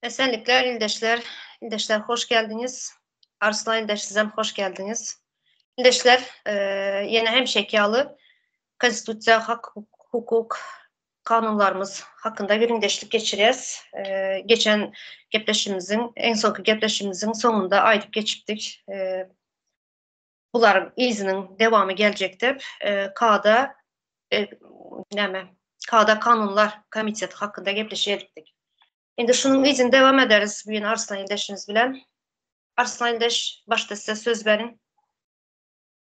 Esenlikler ildeşler. Ildeşler hoş geldiňiz. Arslan ildeş sizem hoş geldiňiz. Ildeşler ýene hemişeki ýaly Konstitusiýa, hak, hukuk, kanunlarymyz hakynda gürrüňdeşlik geçirýäs. Geçen gepleşigimiziň, iň soňky gepleşigimiziň soňunda aýdyp geçipdik. Bularyň yzynyň dewamy geljek diýip, kada näme, kada kanunlar komiteti hakynda gepleşik edipdik. Indi şunuň yzyny dewam ederis bu gün Arslan ildeşimiz bilen. Arslan ildeş, başda size söz beriň.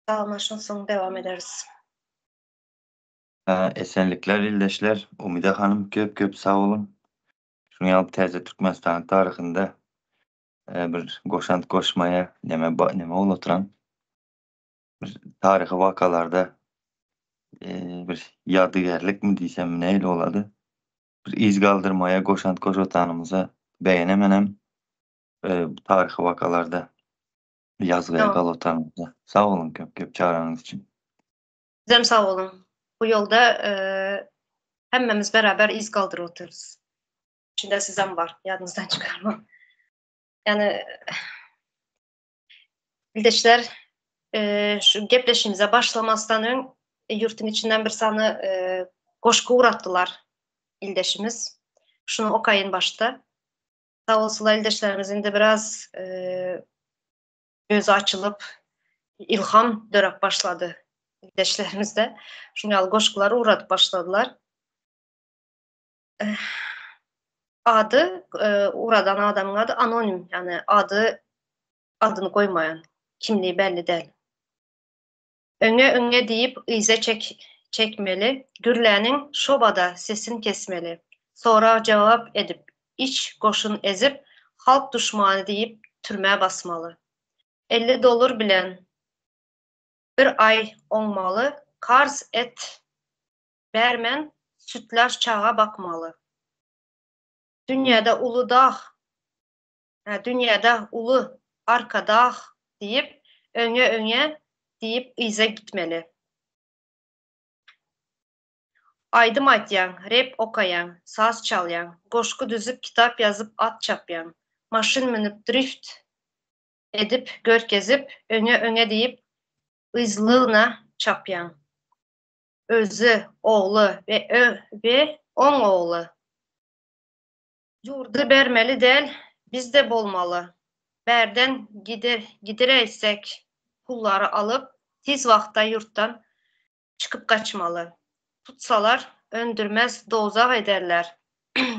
Salamlaşyň soň dewam ederis. Esenlikler ildeşler, Umyda hanym köp köp sag boluň. Şunuň ýaly täze Türkmenistanyň taryhynda bir goşant goşmaýa neme neme bolup oturan bir taryhy wakalarda bir ýadygärlikmi diýsem nähili bolady? Bir yz galdyrmaýa goşant goşatanymyza begenemenem taryhy wakalarda ýazgyýa galotanymyza. Sag boluň köp köp çagranyňyz üçin. Sizem sag boluň. Bu ýolda hemmemiz beraber yz galdyryp otyrys. İçinde sizem bar, ýadyňyzdan çykarmaň. Ýani ildeşler şu gepleşigimize başlamazdan öň ýurtuň içinden bir sany goşgy ugratdylar ildeşimiz. Şuny okaýyn başda. Sag bolsunlar ildeşlerimiz indi biraz gözi açylyp ilham dörep başlady ildeşlerimizde. Şuň ýaly goşgular ugradyp başladylar. Ady ugradan adamyň ady anonim, ýagny ady adyny goýmaýan, kimligi belli däl. Öňe öňe diýip yza çek çekmeli, gürläniň şobada sesin kesmeli. Sorag jogap edip, iç goşun ezip, halk duşmany diýip türmä basmaly. 50 dollar bilen bir aý oňmaly, karz et bermän sütlaç çaga bakmaly. Dünýäde uly dag, hä, dünýäde uly Arkadag diýip, öňe-öňe diýip yza gitmeli. Aýdym aýtýaň, rep okaýaň, saz çalýaň, goşgy düzüp, kitap ýazyp at çapýaň, maşyn münüp drift edip görkezip, öňe-öňe diýip yzlygyna çapýaň. Özi, ogly we ö we oň ogly. Ýurdy bermeli däl, bizde bolmaly. Bärden gider gidiräýsek pullary alyp, tiz wagtda ýurtdan çykyp gaçmaly. Tutsalar, öndürmez dowzah ederler.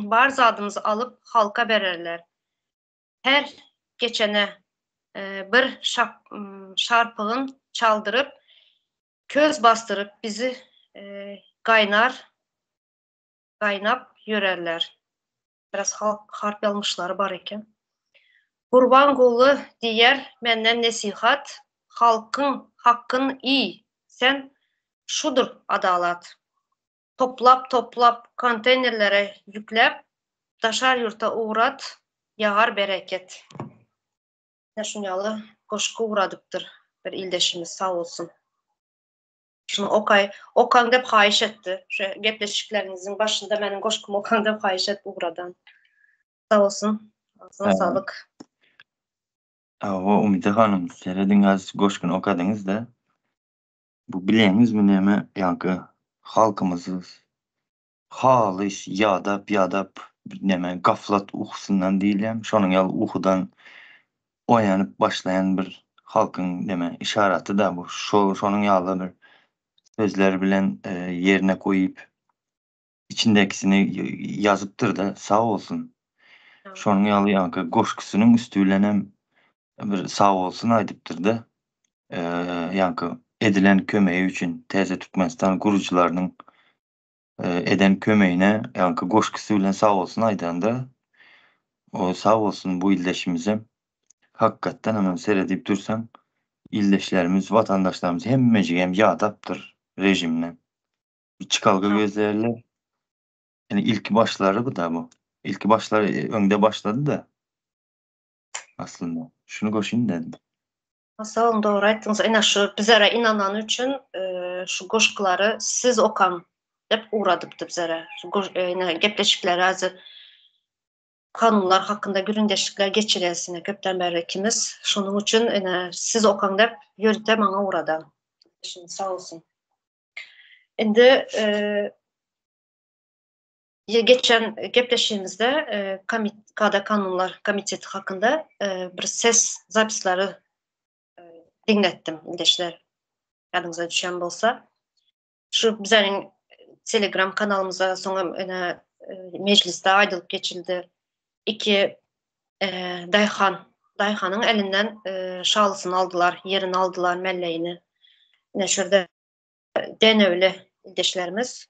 Bar zadymyzy alyp halka bererler. Her geçene bir şarpygyn çaldyryp, köz basdyryp bizi gaýnar gaýnap ýörerler. Biraz harp ýalňyşlary bar eken. Gurbanguly diýer menden nesihat, halkyň hakkyn iý sen şudur adalat. Toplap toplap konteýnerlere ýükläp daşar ýurta ugrat ýagar bereket. Ine şuny ýaly goşgy ugradypdyr bir ildeşimiz sag bolsun. Şuny okaý, okaň dep haýyş etdi. Şu gepleşikleriňiziň başynda meniň goşgymy okaň dep haýyş edip ugradan. Sag bolsun. Agzyna saglyk. Hawa Umyda hanym, serediň az goşgyny okadyňyzda. Bu bileňizmi näme ýaňky halkymyzy halys ýadap ýadap näme gaflat ukusyndan diýilýämi şonuň ýaly ukudan oýanyp başlaýan bir halkyň näme yşaratyda bu şo şonuň ýaly bir sözler bilen ýerine goýup içindäkisini ýazypdyrda sag bolsun şonuň ýaly ýaňky goşgusynyň üsti bilenem bir sag bolsun aýdypdyrda ýaňky edilen kömegi üçin täze Türkmenistan gurujylarynyň eden kömegine ýaňky goşgusy bilen sag bolsun aýdanda o sag bolsun bu ildeşimizem hakykatdan hem seredip dursaň ildeşlerimiz watandaşlarymyz hemmejigem ýadapdyr rejimden bir çykalga gözleýärler ýani ilki başlary bu da bu ilki başlary öňde başlady da aslynda şuny goşayyn dedim. Sag boluň dogry aýtdyňyz ine şu bizere ynanany üçin şu goşgulary siz okaň dep ugradypdy bizere şu ine gepleşikleri hazir. Kanunlar hakynda gürrüňdeşlikler geçirýäs ine köpden bäri ikimiz. Şonuň üçin ine siz okaň dep ýörite maňa ugradan. Şuny sag bolsun. Indi geçen gepleşigimizde kada kanunlar komiteti hakynda bir ses zapislary diňletdim ildeşler. Ýadyňyza düşen bolsa. Şu bizleriň Telegram kanalymyzda soňam ine mejlisde aýdylyp geçildi. Iki daýhan, daýhanyň elinden şalysyny aldylar, ýerini aldylar, melleýini. Ine şu ýerde denewli ildeşlerimiz.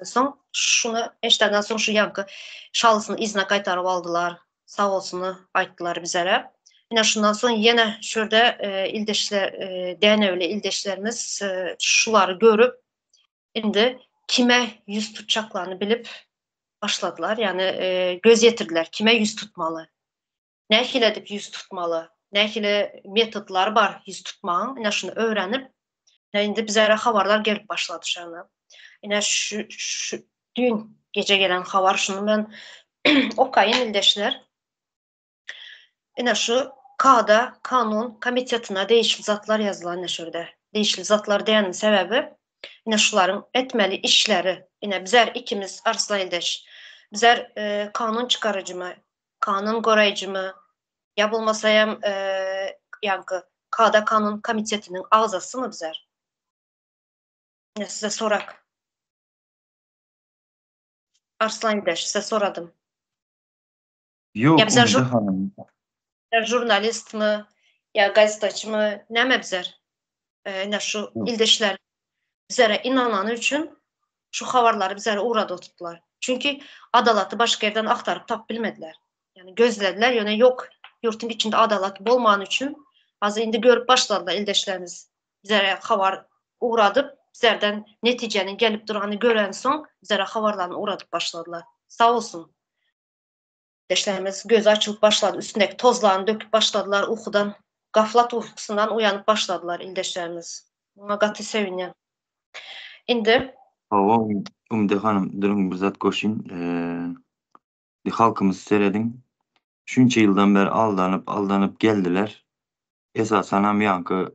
Soň şuny eşidenden soň şu ýaňky şalysyny yzyna gaýtaryp aldylar. Sag bolsuny aýtdylar bizlere. Ine şundan soň ýene şu ýerde ildeşler, dänewli ildeşlerimiz şulary görüp, indi kime ýüz tutjaklaryny bilip başladylar. Ýagny göz ýetirdiler, kime ýüz tutmaly, nähili edip ýüz tutmaly, nähili metodlary bar ýüz tutmagyň, ine şuny öwrenip, indi bizlere habarlar gelip başlady şonda. Ine şu, şu düýn gije gelen habar şuny men okaýyn ildeşler. Ine şu kada, kanun komitetine degişli zatlar ýazylan ine şu ýerde. Degişli zatlar diýeniň sebäbi ine şularyň etmeli işleri. Ine bizler ikimiz Arslan ildeş. Bizler e, kanun çykaryjymy, kanun goraýjymy ýa bolmasa hem e, ýaňky kada kanun komitetiniň agzasymy bizler? Ine size sorak. Arslan ildeş size soradym. Ýok, Ýa bizler Umyda hanym. Bizler žurnalistmi ýa gazetaçymy näme bizler? Ine şu ildeşler bizlere inanany üçin şu habarlary bizlere ugrady oturtdylar. Çünki adalaty başga ýerden agtaryp tapyp bilmediler. Ýagny gözlediler, ýöne ýok. Ýurtuň içinde adalat bolmany üçin hazir indi görüp başladylar ildeşlerimiz. Bizlere habar ugradyp, bizlerden netijäniň gelip duranyny görensoň bizlere habarlaryny ugradyp başladylar. Sag bolsun. Ildeşlerimiz gözi açylyp başlady, üstündäki tozlaryny döküp başladylar, ukudan, gaflat ukusyndan uýanyp başladylar ildeşlerimiz. Muňa gaty söýünýän. Indi. Hawa, Umyda hanym, duruň bir zat goşaýyn. Bir halkymyz serediň. Şunça ýyldan bäri aldanyp, aldanyp geldiler. Esasanam ýaňky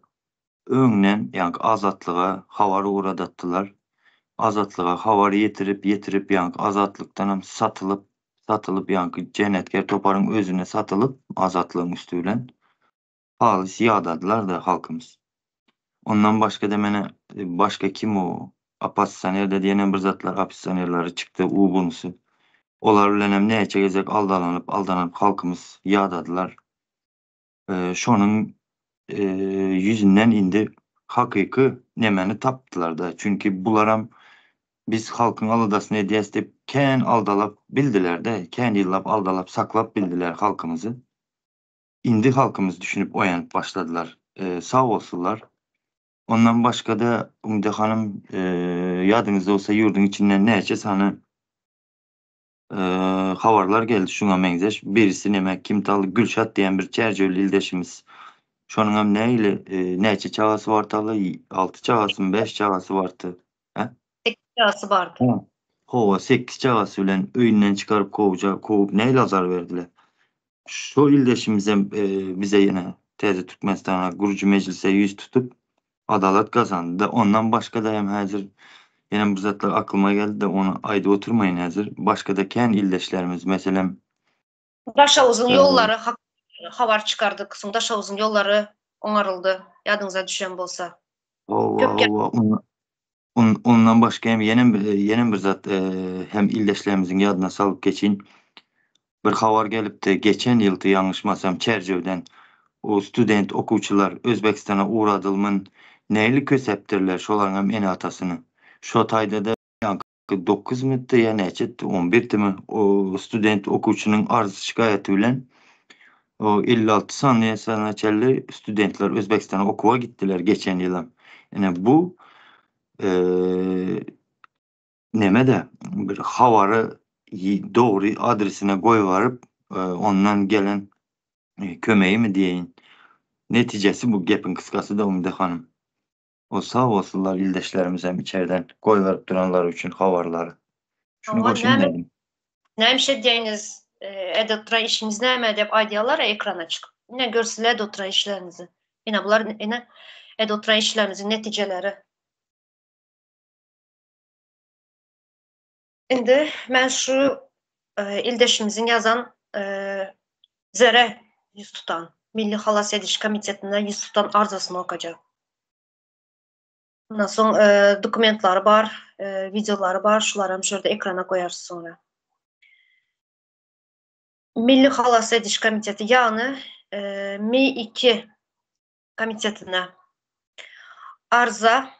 öňden ýaňky Azatlyga habar ugradatdylar. Azatlyga habar ýetirip, ýetirip ýaňky Azatlykdanam satylyp, satylyp ýaňky jenetkär toparyň özüne satylyp Azatlygyň üsti bilen halys ýadadylar-da halkymyz. Ondan başga-da mene başga kim o oppozisioner dedi ýene bir zatlar oppozisionerleri çykdy u bunusy. Olar bilenem näçe gezek aldalanyp aldanyp halkymyz ýadadylar. Şonuň ýüzünden indi hakyky nemeni tapdylarda. Çünki bularam biz halkyň aladasyny edýäs diýip kän aldalap bildiler-de, kän ýyllap aldalap saklap bildiler halkymyzy. Indi halkymyz düşünip oýanyp başladylar. Sag bolsunlar. Ondan başga-da Umyda hanym ýadyňyzda bolsa ýurduň içinden näçe sany habarlar geldi şuňa meňzeş. Birisi neme Kimtaly Gülşat diýen bir çärjewli ildeşimiz. Şonuňam nähili näçe çagasy bartaly? Alty çagasymy, bäş çagasy bardy. Hä? Sekiz çagasy bardy. Hawa, sekiz çagasy bilen öýünden çykaryp kowja, kowup nähili azar berdiler. Şo ildeşimizem bize ýene Täze Türkmenistana gurujy mejlise ýüz tutup, adalat gazandy-da. Ondan başga-da hem häzir ýene bir zatlar aklyma geldi-de, ony aýdyp oturmaýyn häzir. Başga-da kän ildeşlerimiz, meselem, Daşoguzyň ýollary hakynda habar çykardyk. Soň Daşoguzyň ýollary oňaryldy, ýadyňyza düşen bolsa. Hawa, hawa. Ondan başga hem ýene ýene bir zat hem ildeşlerimiziň ýadyna salyp geçeýin. Bir habar gelipdi, geçen ýylky ýalňyşmasam Çärjewden o student okuwçylar Özbegistana ugradylmyn nähili kösäpdirler şolaryňam ene-atasyny. Şo taýda-da ýaňky dokuzmydy ýa näçetdi, on birdimi o student okuwçynyň arz-şikaýaty bilen o 56 sany sana çenli studentler Özbegistana okuwa gitdiler geçen ýylam. Ine bu neme-de bir habary dogry adresine goýbaryp ondan gelen kömegimi diýeýin. Netijesi bu gepiň kysgasy-da Umyda hanym. O sag bolsunlar ildeşlerimizem içerden goýberip duranlary üçin habarlary. Şuny goşayyn dedim. Näme edýäňiz? Edip oturan işiňiz näme diýip aýdýarlar ekrana çykyp. Ine görsünler edip oturan işlerimizi. Ine bular ine edip oturan işlerimiziň netijeleri. Indi men şu ildeşimiziň ýazan zere ýüz tutan, Milli halas ediş komitetine ýüz tutan arzasyny okajak. Ondan soň dokumentlary bar, wideolary bar, şularam şu ýerde ekrana goýarys soňra. Milli halas ediş komiteti, ýagny Mİ2 komitetine arza,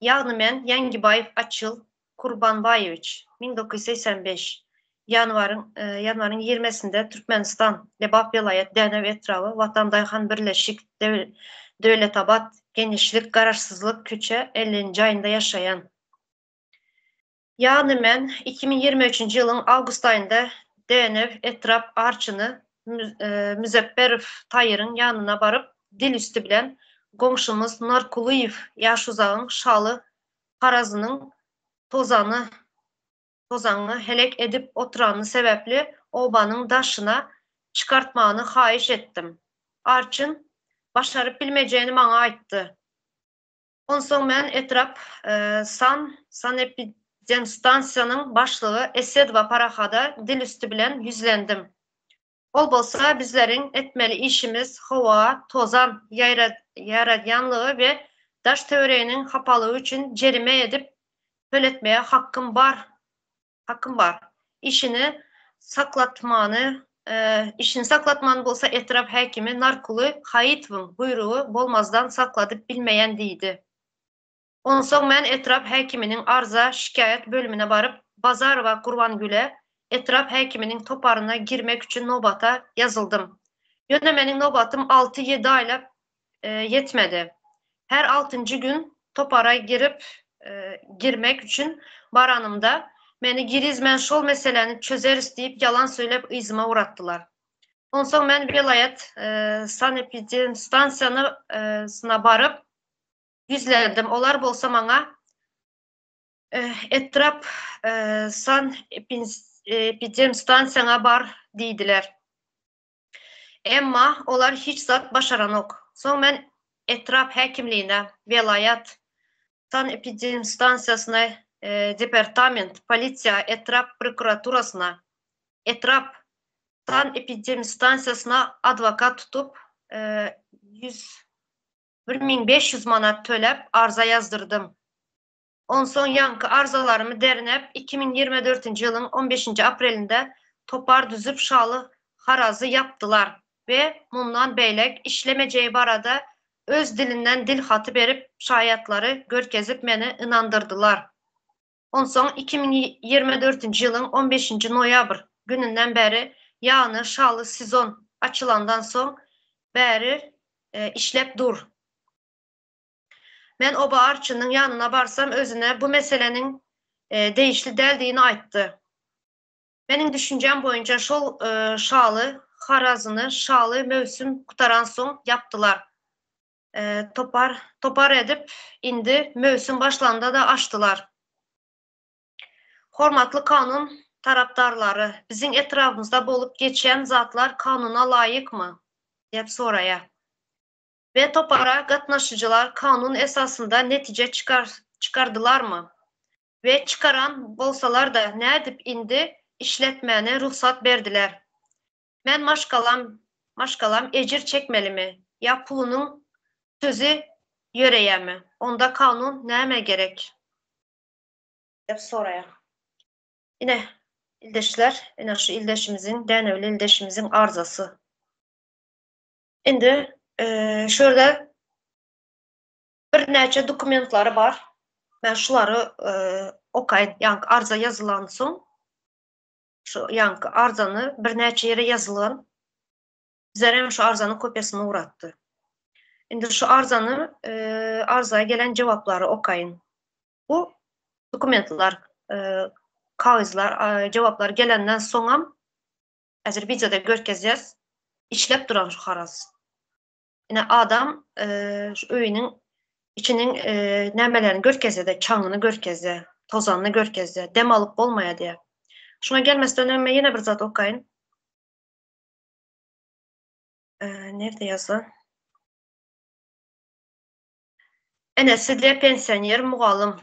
ýagny men Ýangibaýew Açyl Kurbanbaýewiç, 1985, ýanwaryň ýanwaryň ýigrimesinde Türkmenistan, Lebap welaýat, Dänew etraby, Watan daýhan birleşik, Döwletabat, Geňeşlik, Garaşsyzlyk köçe, ellinji aýynda ýaşaýan. Ýagny men 2023-nji ýylyň awgust aýynda Dänew etrap arçyny Müzepberow Taýyryň ýanyna baryp, dil üsti bilen goňşymyz Narkulyýew Ýaşuzagyň şaly harazynyň tozany tozangy helek edip oturany sebäpli obanyň daşyna çykartmagyny haýyş etdim. Arçyn başaryp bilmejegini maňa aýtdy. Onsoň men etrap san sanepidemstansiýanyň başlygy Esedowa Parahada dil üsti bilen ýüzlendim. Ol bolsa bizleriň etmeli işimiz howa tozan ýaýradýanlygy we daş-töwereginiň hapalygy üçin jerime edip töletmege hakkym bar hakkym bar. Işini saklatmany işini saklatmany bolsa etrap häkimi Narkuly Haýytowyň buýrugy bolmazdan sakladyp bilmeýän diýdi. Onsoň men etrap häkiminiň arza, şikaýat bölümine baryp, Bazarowa Gurbangüle, etrap häkiminiň toparyna girmek üçin nobata ýazyldym. Ýöne meniň nobatym alty-ýedi aýlap ýetmedi. Her altynjy gün topara girip, girmek üçin baranymda, meni girizmän şol meseläni çözeris diýip ýalan söýläp yzyma uratdylar. Onsoň men welaýat sanepidemstansiýasyna baryp, ýüzlendim. Olar bolsa maňa etrap sanepidemstansiýaňa bar diýdiler. Emma olar hiç zat başaranok. Soň men etrap häkimligine, welaýat sanepidemstansiýasyna, departament, polisiýa, etrap prokuraturasyna, etrap sanepidemstansiýasyna adwokat tutup, 1500 manat töläp arza ýazdyrdym. Onsoň ýaňky arzalarymy derňäp, 2024-nji ýylyň on beşinji aprelinde topar düzüp şaly harazy ýapdylar we mundan beýläk işlemejegi barada öz dilinden dil haty berip şaýatlary görkezip meni ynandyrdylar. Onsoň 2024-nji ýylyň on beşinji noýabr gününden bäri, ýagny şaly sezon açylandan soň bäri işläp dur. Men oba arçynyň ýanyna barsam özüne bu meseläniň degişli däldigini aýtdy. Meniň düşünjäm boýunça şol şaly harazyny şaly möwsüm gutaransoň ýapdylar. Topar topar edip indi möwsüm başlanda-da açdylar. Hormatly kanun tarapdarlary, biziň etrabymyzda bolup geçýän zatlar kanuna laýykmy? diýip soraýar. We topara gatnaşyjylar kanun esasynda netije çykardylarmy? We çykaran bolsalar-da nädip indi işletmäne rugsat berdiler? Men maşgalam maşgalam ejir çekmelimi ýa pulunyň sözi ýöreýämi? Onda kanun nämä gerek? Diýip soraýar. Ine, ildeşler, ine şu ildeşimiziň, dänewli ildeşimiziň arzasy. Indi şu ýerde birnäçe dokumentlary bar. Men şulary okaýyn. Ýaňky arza ýazylansoň, şu ýaňky arzany birnäçe ýere ýazylan. Bizlerem şu arzanyň kopiýasyny ugratdy. Indi şu arzany, arza gelen jogaplary okaýyn. Bu dokumentler, kagyzlar, jogaplar gelenden soňam häzir wideoda görkezýäs. Işläp duran şu haraz. Ine adam şu öýüniň içiniň nämelerini görkezýär-de, çaňyny görkezýär, tozanyny görkezýär, dem alyp bolmaýar diýýär. Şuňa gelmesden öň men ýene bir zat okaýyn. Nirde ýazylan? Enesi-de pensioner mugallym.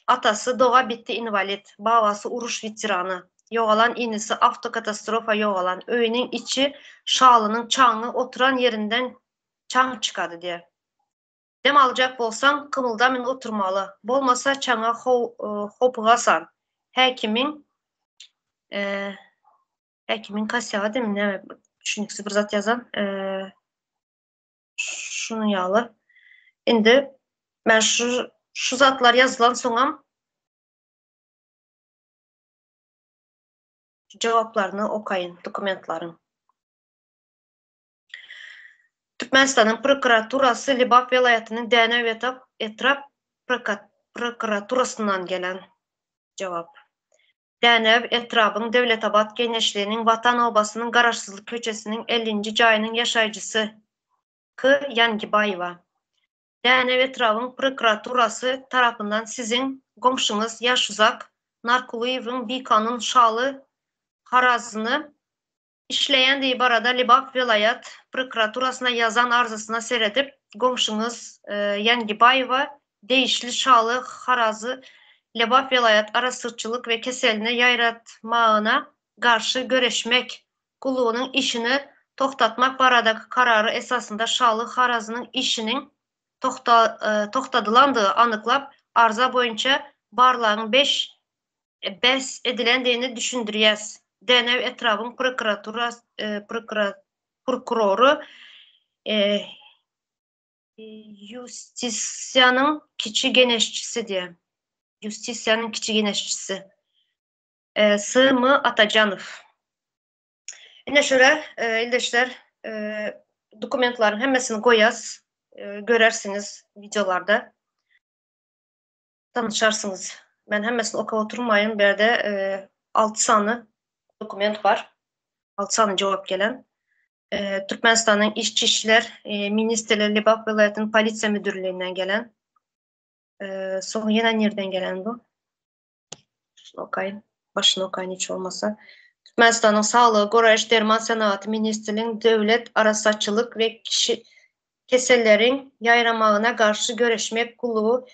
Atasy dogabitdi inwalid, babasy uruş weterany. Ýogalan inisi awtokatastrofa ýogalan. Öýüniň içi şalynyň çaňy oturan ýerinden çaň çykady diýýär. Dem aljak bolsaň, gymyldamyn oturmaly. Bolmasa çaňa hopugasan. Häkimiň Häkimiň kasýagy diými näme düşüniksiz bir zat ýazan. Şunuň ýaly. Indi men şu şu zatlar ýazylan soňam jogaplaryny okaýyn dokumentlaryň. Türkmenistanyň prokuraturasy Lebap welaýatynyň Dänew etrap prokuraturasyndan gelen jogap. Dänew etrabyň Döwletabat geňeşliginiň Watan obasynyň Garaşsyzlyk köçesiniň 50-nji jaýynyň ýaşaýjysy K. Ýangibaýewa. Dänew etrabyň prokuraturasy tarapyndan siziň goňşyňyz Ýaşuzak Narkulyýewiň bikanun şaly harazyny işleýändigi barada Lebap welaýat prokuraturasyna ýazan arzasyna seredip, goňşyňyz Ýangibaýewa degişli şaly harazy Lebap welaýat arassaçylyk we keselini ýaýratmagyna garşy göreşmek gullugynyň işini togtatmak baradaky karary esasynda şaly harazynyň işiniň togtadylandygy anyklap, arza boýunça barlagyň beş bes edilendigini düşündirýäs. Dänew etrabyň prokuratura prokurory ýustisiýanyň kiçi geňeşçisi diýýär. Ýustisiýanyň kiçi geňeşçisi. SM. Atajanow. Ine şöyle ildeşler dokumentlaryň hemmesini goýas, görersiňiz wideolarda. Tanyşarsyňyz. Men hemmesini okap oturmaýyn. Bu ýerde 6 sany dokument bar. 6 sany jogap gelen. Türkmenistanyň Işçi işler ministrligi Lebap welaýatynyň polisiýa müdirliginden gelen. Soň ýene nirden gelen bu? Şuny okaýyn. Başyny okaýyn hiç bolmasa. Türkmenistanyň Saglygy goraýyş derman senagaty ministrliginiň Döwlet arassaçylyk we kişi keselleriň ýaýramagyna garşy göreşmek gullugy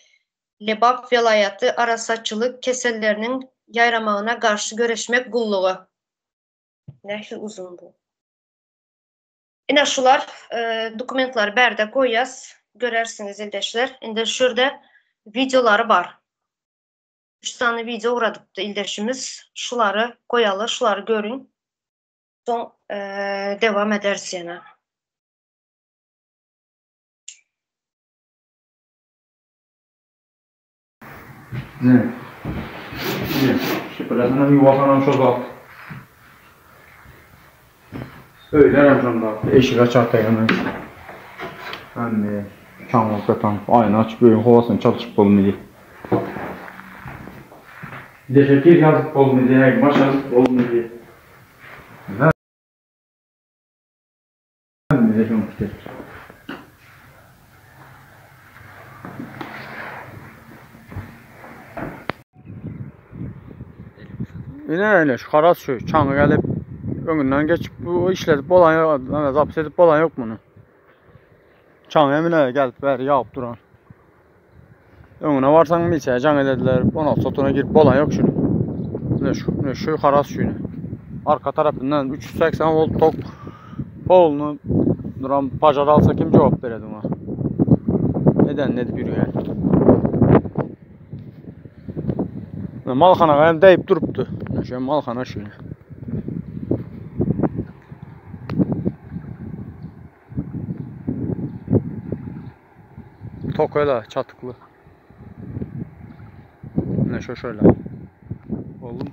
Lebap welaýaty arassaçylyk keselleriniň ýaýramagyna garşy göreşmek gullugy. Nähili uzyn bu. Ine şular dokumentlary bärde goýýas. Görersiňiz ildeşler. Indi şu ýerde wideolary bar. Üç sany wideo ugradypdy ildeşimiz. Şulary goýaly, şulary görüň. Soň dewam ederis ýene. Ne? Ne? Şüphelensenem ýuwasanam şo zat. Öýlerem şonda. Eşik açarka ýene. Hemme çaň bolup ýatan aýna açyp öýüň howasyny çalşyp bolmaýar. Deşekir ýazyp bolmaýar, baş ýazyp bolmaýar. Ine ine şu haraz şu çaňy gelip öňünden geçip bu işledip bolan ýok, ana zapis edip bolan ýok muny. Çaň hem ine gelip bäri ýagyp duran. Öňüne barsaň milisiýa jaň edediler. 16 sotuna girip bolan ýok şuny. Ine şu, ine şu haraz şu ine. Arka tarapyndan 380 volt tok polny duran pajar alsa kim jogap beredi oňa? Eden ne edip ýürýär? Malhanaga hem deýip durupdy. Ine şu malhana şu. Tok öyle çatıkly. Ne şu şöyle. Oğlum.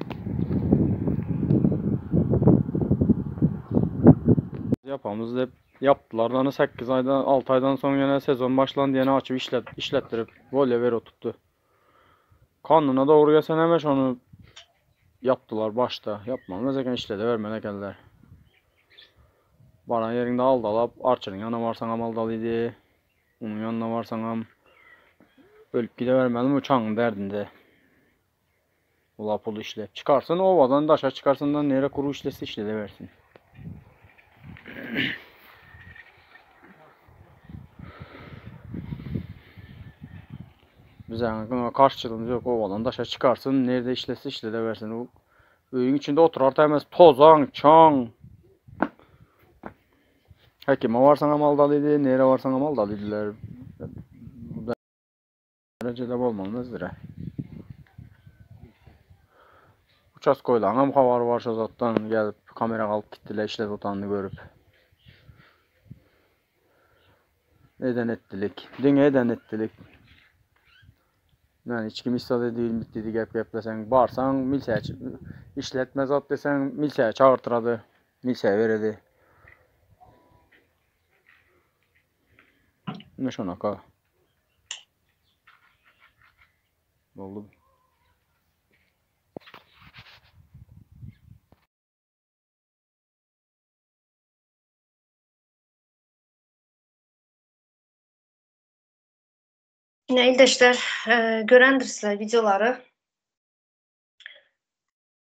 Yapamız dep yaptılar. Lan 8 aydan 6 aydan soň ýene sezon başlandy ýene açyp işlet işletdirip volya ver oturtdy. Kanuna dogry gelsen hemen şonu yaptılar başda. Yapmamaz eken işlede vermen ekenler. Baran ýeriňde aldalap, Arçynyň ýanyna barsaňam aldalydy. Onuň ýanyna barsaňam ölüp gidebermelimi bu çaňyň derdinde. Ula pul işläp çykarsyn, obadan daşa çykarsyndan nere guru işlese işledebersin. Bize karşılığımız yok. Ovadan daşa çıkarsın. Nerede işlese işlede versin. O öýüň içinde oturar tämez tozan, çaň. Hekime barsaňam aldalydy, nere barsaňam aldalydylar. Bu derecede bolmalydyr. Uçastkoýlaryňam habary bar şo zatdan gelip kamera alyp gitdiler işledi otanyny görüp. Eden etdilik. Diňe eden etdilik. Yani hiç kim istedi değil bitti gep geplesen. Barsan milçe işletme zat desen milçe çağırtıradı. Milçe veredi. Ne şonaka. Boldy. Ine ildeşler, görendir sizler videolary.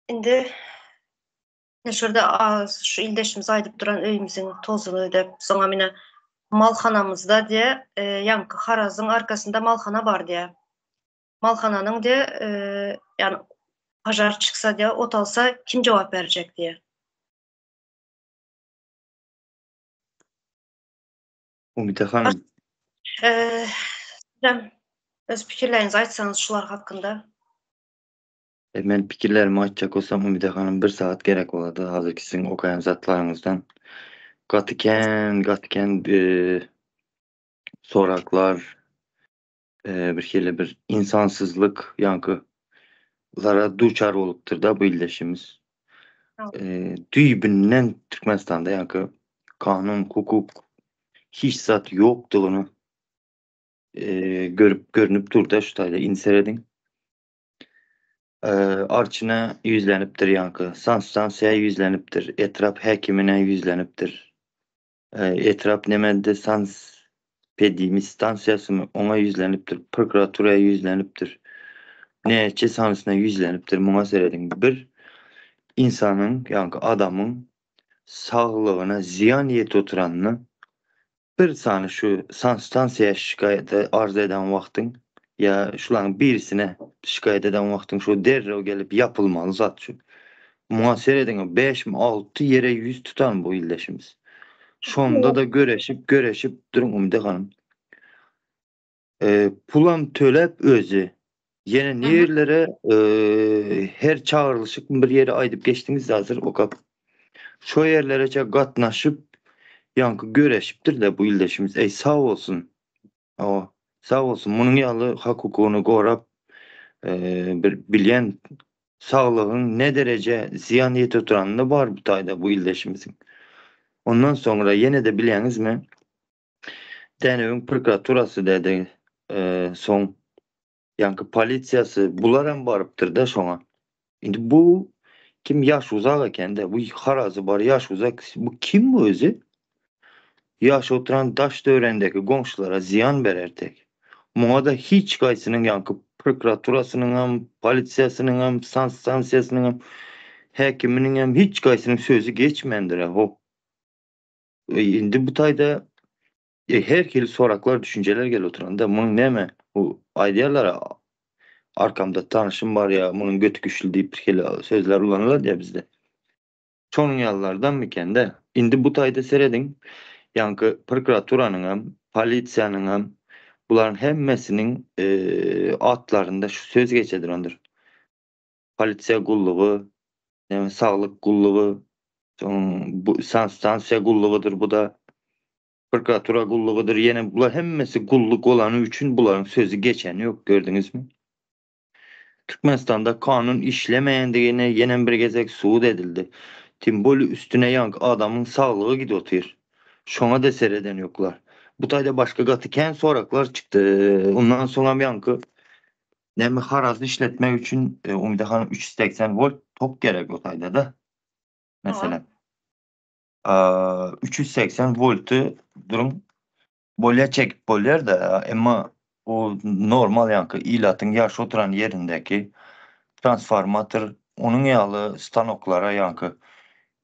Indi ine şurada şu ildeşimiz aýdyp duran öýümiziň tozuny ödep, soňam ine malhanamyzda diýe, ýaňky harazyň arkasynda malhana bar diýe. Malhananyň diýe, ýani pažar çyksa diýe, ot alsa kim jogap berjek diýe. Umyda hanym. Sizem öz pikirleriňizi aýtsaňyz şular hakynda. E, men pikirlerimi aýtjak bolsam Umyda hanym bir sagat gerek bolady hazirki siziň okaýan zatlaryňyzdan. Gaty kän, gaty kän e, soraklar, e, bir hili bir insansyzlyk ýaňky lara duçar bolupdyr-da bu ildeşimiz. E, düýbünden Türkmenistanda ýaňky kanun, hukuk hiç zat ýokdugyny e, görüp görünüp dur-da şu taýda indi serediň. E, Arçyna ýüzlenipdir ýaňky, sanstansiýa ýüzlenipdir, etrap häkimine ýüzlenipdir. E, etrap nemede sans pedimi stansiýasymy oňa ýüzlenipdir, prokuratura ýüzlenipdir. Näçe sanysyna ýüzlenipdir muňa serediň. Bir insanyň, ýaňky adamyň saglygyna zyýan ýetip oturanyny bir sany şu sanstansiýa şikaýat arz eden wagtyň ýa şularyň birisine şikaýat eden wagtyň şu derrew gelip ýapylmaly zat şu. Muňa serediň 5 mi 6 ýere ýüz tutan bu ildeşimiz. Şonda da göreşip göreşip duruň Umide hanym. E, pulam töläp özi. Ýene nirelere e, her çagyrylyşyk bir ýere aýdyp geçdiňiz hazır okap. Şo ýerlere gatnaşyp ýaňky göreşipdir de bu ildeşimiz. Ey sag bolsun. O, sag bolsun. Munuň ýaly hak hukugyny gorap e, bir bilýän saglygyň ne dereje zyýan ýetip oturanyny bar bu taýda bu ildeşimiziň. Ondan soňra ýene de bilýäňizmi? Dänewiň prokuraturasy dedi, e, soň ýaňky polisiýasy bular hem barypdyr da şoňa. Indi bu kim ýaş uzak eken de bu harazy bar ýaş uzak bu kim bu özi? Ýaş oturan daş döwrendeki goňşulara zyýan berer tek. Muňa da hiç gaýsynyň ýaňky prokuraturasynyň hem, polisiýasynyň hem, stansiýasynyň hem, häkiminiň hem hiç gaýsynyň sözi geçmändir ho. E, indi bu taýda e, her hili soraklar, düşünjeler gelip oturanda munuň näme? Bu aýdýarlar arkamda tanışım bar ya, munuň götü güçlü diýip bir hili sözler ulanylar ya bizde. Şonuň ýalylardan miken de. Indi bu taýda serediň, ýaňky prokuraturanyň hem, polisiýanyň hem bularyň hemmesiniň e, atlarynda şu söz geçedir ondur. Polisiýa gullugy, näme saglyk gullugy, soň bu stansiýa gullugydyr bu da. Prokuratura gullugydyr. Ýene bular hemmesi gulluk bolany üçin bularyň sözü geçeni ýok, gördüňizmi? Türkmenistanda kanun işlemeýändigine ýene bir gezek subut edildi. Timboli üstüne ýaňky adamyň saglygy gidip otyr. Şoňa da sereden ýoklar. Bu taýda başga gaty kän soraklar çykdy. Ondan soňam ýaňky näme harazy işletmek üçin e, Umida hanym 380 volt tok gerek o taýda da. Mesela. 380 voltu durum bolýa çekip bolýar da emma o normal ýaňky ilatyň ýaş oturan ýerindäki transformator onuň ýaly stanoklara ýaňky.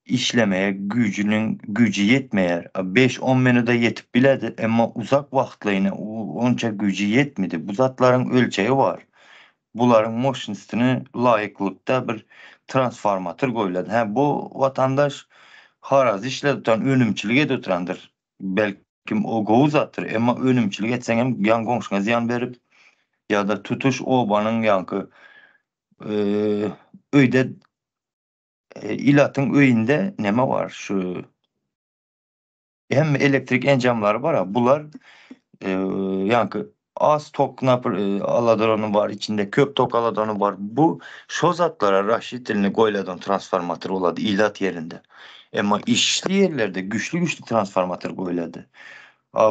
işlemeye güýjüniň güýji ýetmeýär. 5-10 minuda ýetip bilerdi, emma uzak wagtlaýyn onça güýji ýetmedi. Bu zatlaryň ölçegi bar. Bularyň moşnostine laýyklykda bir transformator goýulady. Hä, bu watandaş haraz işledip oturan, önümçilik edip oturandyr. Belkim o gowy zatdyr, emma önümçilik etseň hem ýan goňşyňa zyýan berip ýa-da tutuş obanyň ýaňky öýde ilatyň öýünde neme bar şu hemme elektrik enjamlary bar bular ýaňky az tok aladyrany bar içinde köp tok aladyrany bar bu şo zatlara raşitelni goýladan transformator bolady ilat ýerinde emma işli ýerlerde güçli güçli transformator goýlady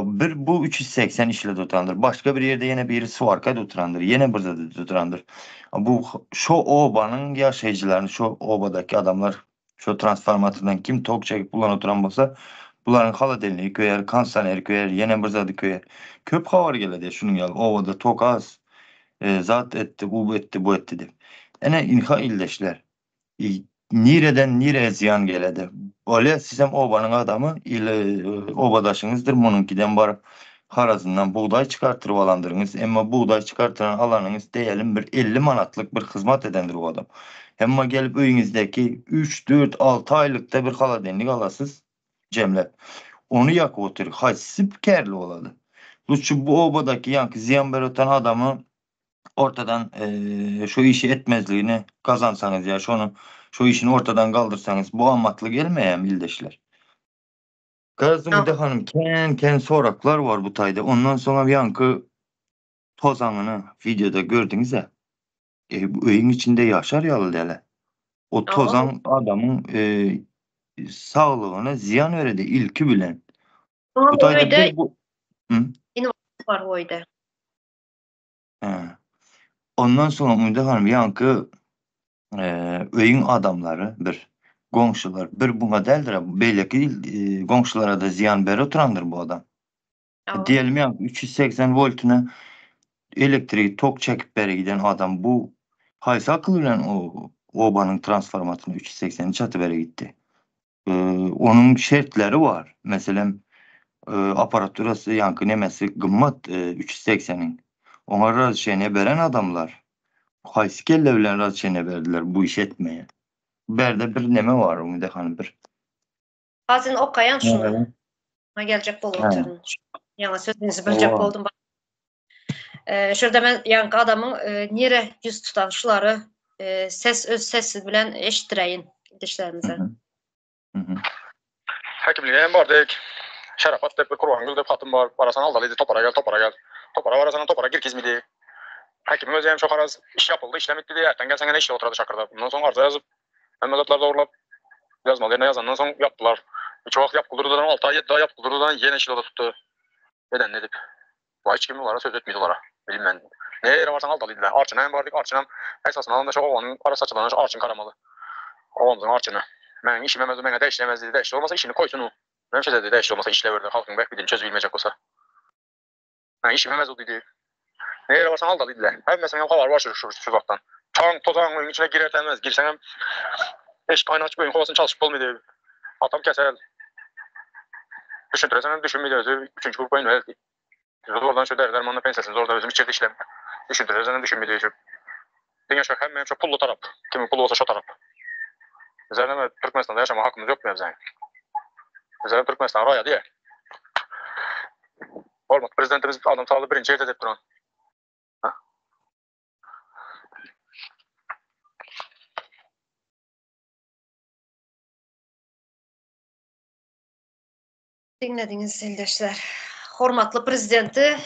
Bir bu 380 işledi oturandyr. Başga bir ýerde ýene biri swarka oturandyr. Ýene bir zat oturandyr. Bu şo obanyň ýaşaýjylaryny, şo obadaky adamlar şo transformatordan kim tok çekip ulanyp oturan bolsa, bularyň holodelnigi köýer, kondisioneri köýer, ýene bir zady köýer. Köp habar geledi şunuň ýaly obada tok az, e, zat etdi, u etdi, bu etdi diýip. Ene inha ildeşler. Nireden nireye zyýan geledi. Bolýa sizem obanyň adamy ili obadaşyňyzdyr munuňkiden baryp harazyndan bugdaý çykartdyryp alandyryňyz emma bugdaý çykartdyran alanyňyz diýelim bir 50 manatlyk bir hyzmat edendir o adam. Emma gelip öýüňizdeki 3 4 6 aýlykda bir haladenlik alasyz jemlep. Ony ýakyp otyr. Haýsy kärli bolady. Lutçy bu obadaky ýaňky zyýan berip oturan adamy ortadan şu işi etmezligini gazansaňyz ýa şony şu işini ortadan galdyrsaňyz bu amatly gelmeýärmi ildeşler? Garaz Umyda hanym kän kän soraklar bar bu taýda. Ondan soňam ýaňky tozaňyny wideoda gördüňiz-ä. E, bu öýüň içinde ýaşar ýaly däl-ä. O tozaň adamyň e, saglygyna zyýan beredi ilki bilen. Bu taýda bir bu bar öýde. He. Ondan soň Umyda hanym ýaňky öýüň adamlary bir goňşular bir buňa däldir beýleki goňşulara-da zyýan berip oturandyr bu adam. Diýelim ýaňky 380 woltuna elektrigi tok çekip beri giden adam bu haýsy akyl bilen o obanyň transformatoryna 380-i çatyp beri gitdi. Onuň şertleri bar. Meselem, apparaturasy, ýaňky nemesi gymmat 380-iň. Oňa razrešeniýe beren adamlar haýsy kelle bilen razrešeniýe berdiler bu işi etmeye? Bärde bir neme bar, Umyda hanym bir. Hazin okaýan şuny. Maňa geljek bolup otyryn. Ýaňy sözüňizi biljek boldum. Şurada men ýaňky adamyň nire ýüz tutan şulary ses öz sesi bilen eşitdireýin dişlerimize. Häkimlige hem bardyk. Şerapat dep bir Kurbangül dep hatyn bar. Barasan aldalydy topara gel, topara gel. Topara barasan topara girkizmidi. Häkimiň özi hem şo haraz iş ýapyldy, işlem etdi diýýär. Erten gelseň ene işde oturady şakyrdap. Mundan soň arza ýazyp, hemme zatlar dogrulap, ýazmaly ýerine ýazandan soň ýapdylar. Üç wagt ýapgyl durdudan, alty aý, ýedi aý ýapgyl durdudan ýene işle tutdy. Edenini edip. Wa hiç kim bulara söz etmedi bulara. Bilmen. Ne ýere barsaň aldalydylar. Arçyna hem bardyk, arçynam esasyny alanda şo obanyň arassaçylaryna şo arçyn garamaly. Obamyzyň arçyny. Meniň işim emez, meňe degişli emez diýdi. Degişli bolmasa işini koýsun u. Menem şeýle diýdi, degişli bolmasa işläberdi, halkyň bähbidini çözüp bilmejek bolsa. Meniň işim emez u diýdi. Ne ýere barsaň aldalydylar. Hemmesiniň hem habary bar şu şu şu zatdan. Çaň, tozaň öýüň içine girerse emez, girseňem eşik aýna açyp öýüň howasyny çalşyp bolmady. Atam kesel. Düşündireseňem düşünmedi özi üçünji grupa inwalid. Zordan şu däri-dermanyny pensiýasyny zordan özüm içirdi işlem. Düşündireseňem düşünmedi şu. Diňe şu hemme şu pully tarap. Kimiň puly bolsa şo tarap. Bizler näme Türkmenistanda ýaşamaga hakymyz ýokmy ýa biziň? Bizlerem Türkmenistanyň raýady ýa. Hormatly prezidentimiz adam saglygy birinji ýerde diýip duran. Diňlediňiz ildeşler. Hormatly prezidenti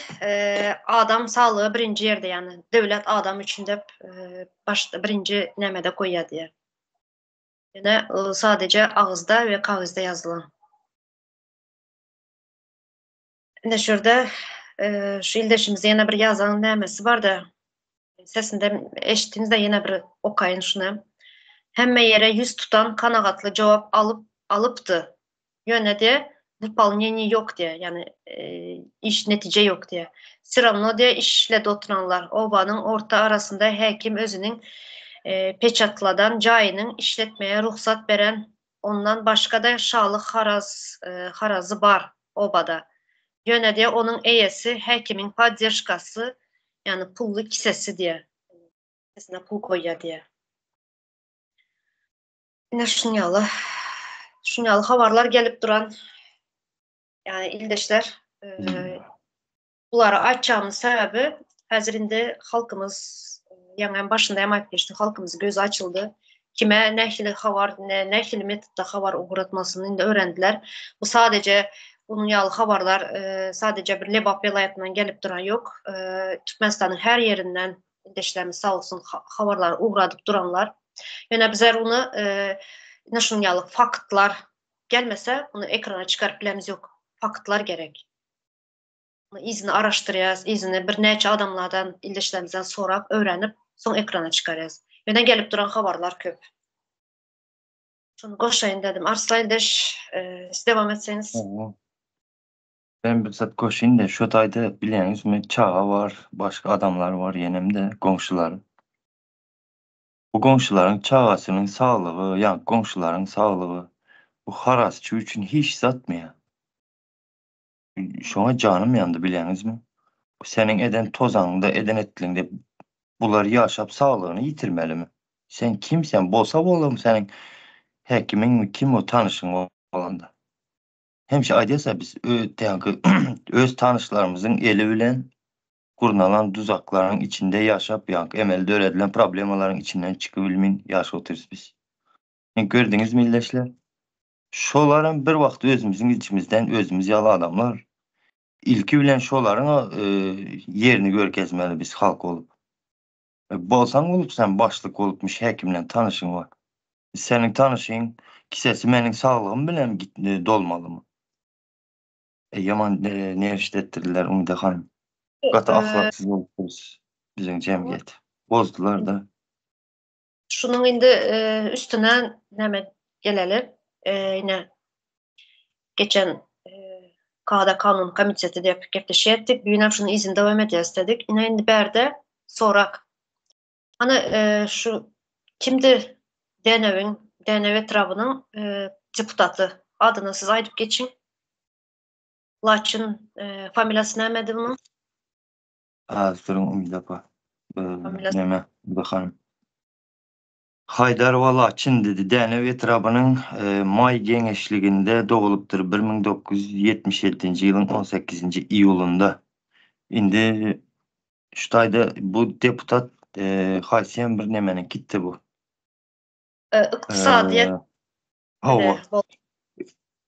adam saglygy birinji ýerde ýagny döwlet adam üçin dep başda birinji nämede goýýar diýýär. Ýöne sadece agyzda we kagyzda ýazylan. Ine şurada şu ildeşimiz ýene bir ýazan nämesi barda sesinde eşitdiňizde ýene bir okaýyn şuny. Hemme ýere ýüz tutan kanagatly jogap alyp alypdy. Ýöne de wypolneniýe ýok diýýär, ýagny iş netije ýok diýýär. Wse rawno diýýär işledi oturanlar obanyň orta arasynda häkim özüniň peçatladan jaýynyň işletmeye rugsat beren. Ondan başga-da şalyk haraz harazy bar obada. Ýöne diýýär, onuň eýesi häkimiň podderşkasy, ýagny pully kisesi diýýär. Kisesine pul goýýar diýýär. Ine şuň ýaly, şuň ýaly habarlar gelip duran. Ýagny ildeşler, bulary aýtjagymyň sebäbi häzir indi halkymyz ýaňy hem başynda hem aýdyp geçdim, halkymyz gözi açyldy. Kime nähili habar, nähili metodda habar ugratmasyny indi öwrendiler. Bu sadeje bunuň ýaly habarlar sadeje bir Lebap welaýatyndan gelip duran ýok. Türkmenistanyň her ýerinden ildeşlerimiz sag bolsun habarlary ugradyp duranlar. Ýöne bizler ony ine şunuň ýaly faktlar gelmese, ony ekrana çykaryp bilemiz ýok. Faktlar gerek. Yzyny araşdyrýas, yzyny birnäçe adamlardan, ildeşlerimizden sorap, öwrenip, soň ekrana çykarýas. Ýöne gelip duran habarlar köp. Şony goşaýyn dedim. Arslan ildeş, siz dowam etseňiz. Ben bir zat goşaýyn-da, şo taýda bilýäňizmi, çaga bar, başga adamlar bar ýenem-de, goňşular. Bu goňşularyň çagasynyň saglygy, ýa goňşularyň saglygy bu harazçy üçin hiç zatmy ýa? Şoňa janym ýandy bilýäňizmi? Seniň eden tozaňda, eden etligiňde bular ýaşap saglygyny ýitirmelimi? Sen kim sen? Bolsa bolam seniň häkimiňmi kim o tanyşyň bolanda. Hemişe aýdýasa biz öz tanyşlarymyzyň eli bilen gurnalan duzaklaryň içinde ýaşap ýaňky emeli döredilen problemalaryň içinden çykybilmin ýaşap otyrys biz. Gördüňizmi ildeşler? Şolaram bir wagt özümiziň içimizden özümiz ýaly adamlar. Ilki bilen şolaryň ýerini görkezmeli biz halk bolup. Bolsaň bolup sen başlyk bolupmyş häkim bilen tanyşyň bar. Seniň tanyşyň kisesi meniň saglygym bilen dolmalymy? Ýaman nerişde etdirdiler Umyda hanym. Gaty ahlaksyz bolupdyrys biziň jemgyýet. Bozdular-da. Şunuň indi üstüne näme geleli? Ine geçen kada kanun komiteti diýip gepleşik etdik. Bu gün hem şunuň yzyny dowam edýäris dedik. Ine indi bärde sorak. Hany şu kimdi Dänewiň, Dänew etrabynyň deputaty? Adyny siz aýdyp geçiň. Laçyn familiýasy nämedi munuň? Az duruň Umyda apa. Neme, Umyda hanym. Haýdarowa Laçyn dedi. Dänew etrabynyň Maý geňeşliginde dogulypdyr 1977-nji ýylyň 18-nji iýulynda. Indi şu taýda bu deputat haýsy hem bir nemeniň kitdi bu. Ykdysadyýet. Hawa.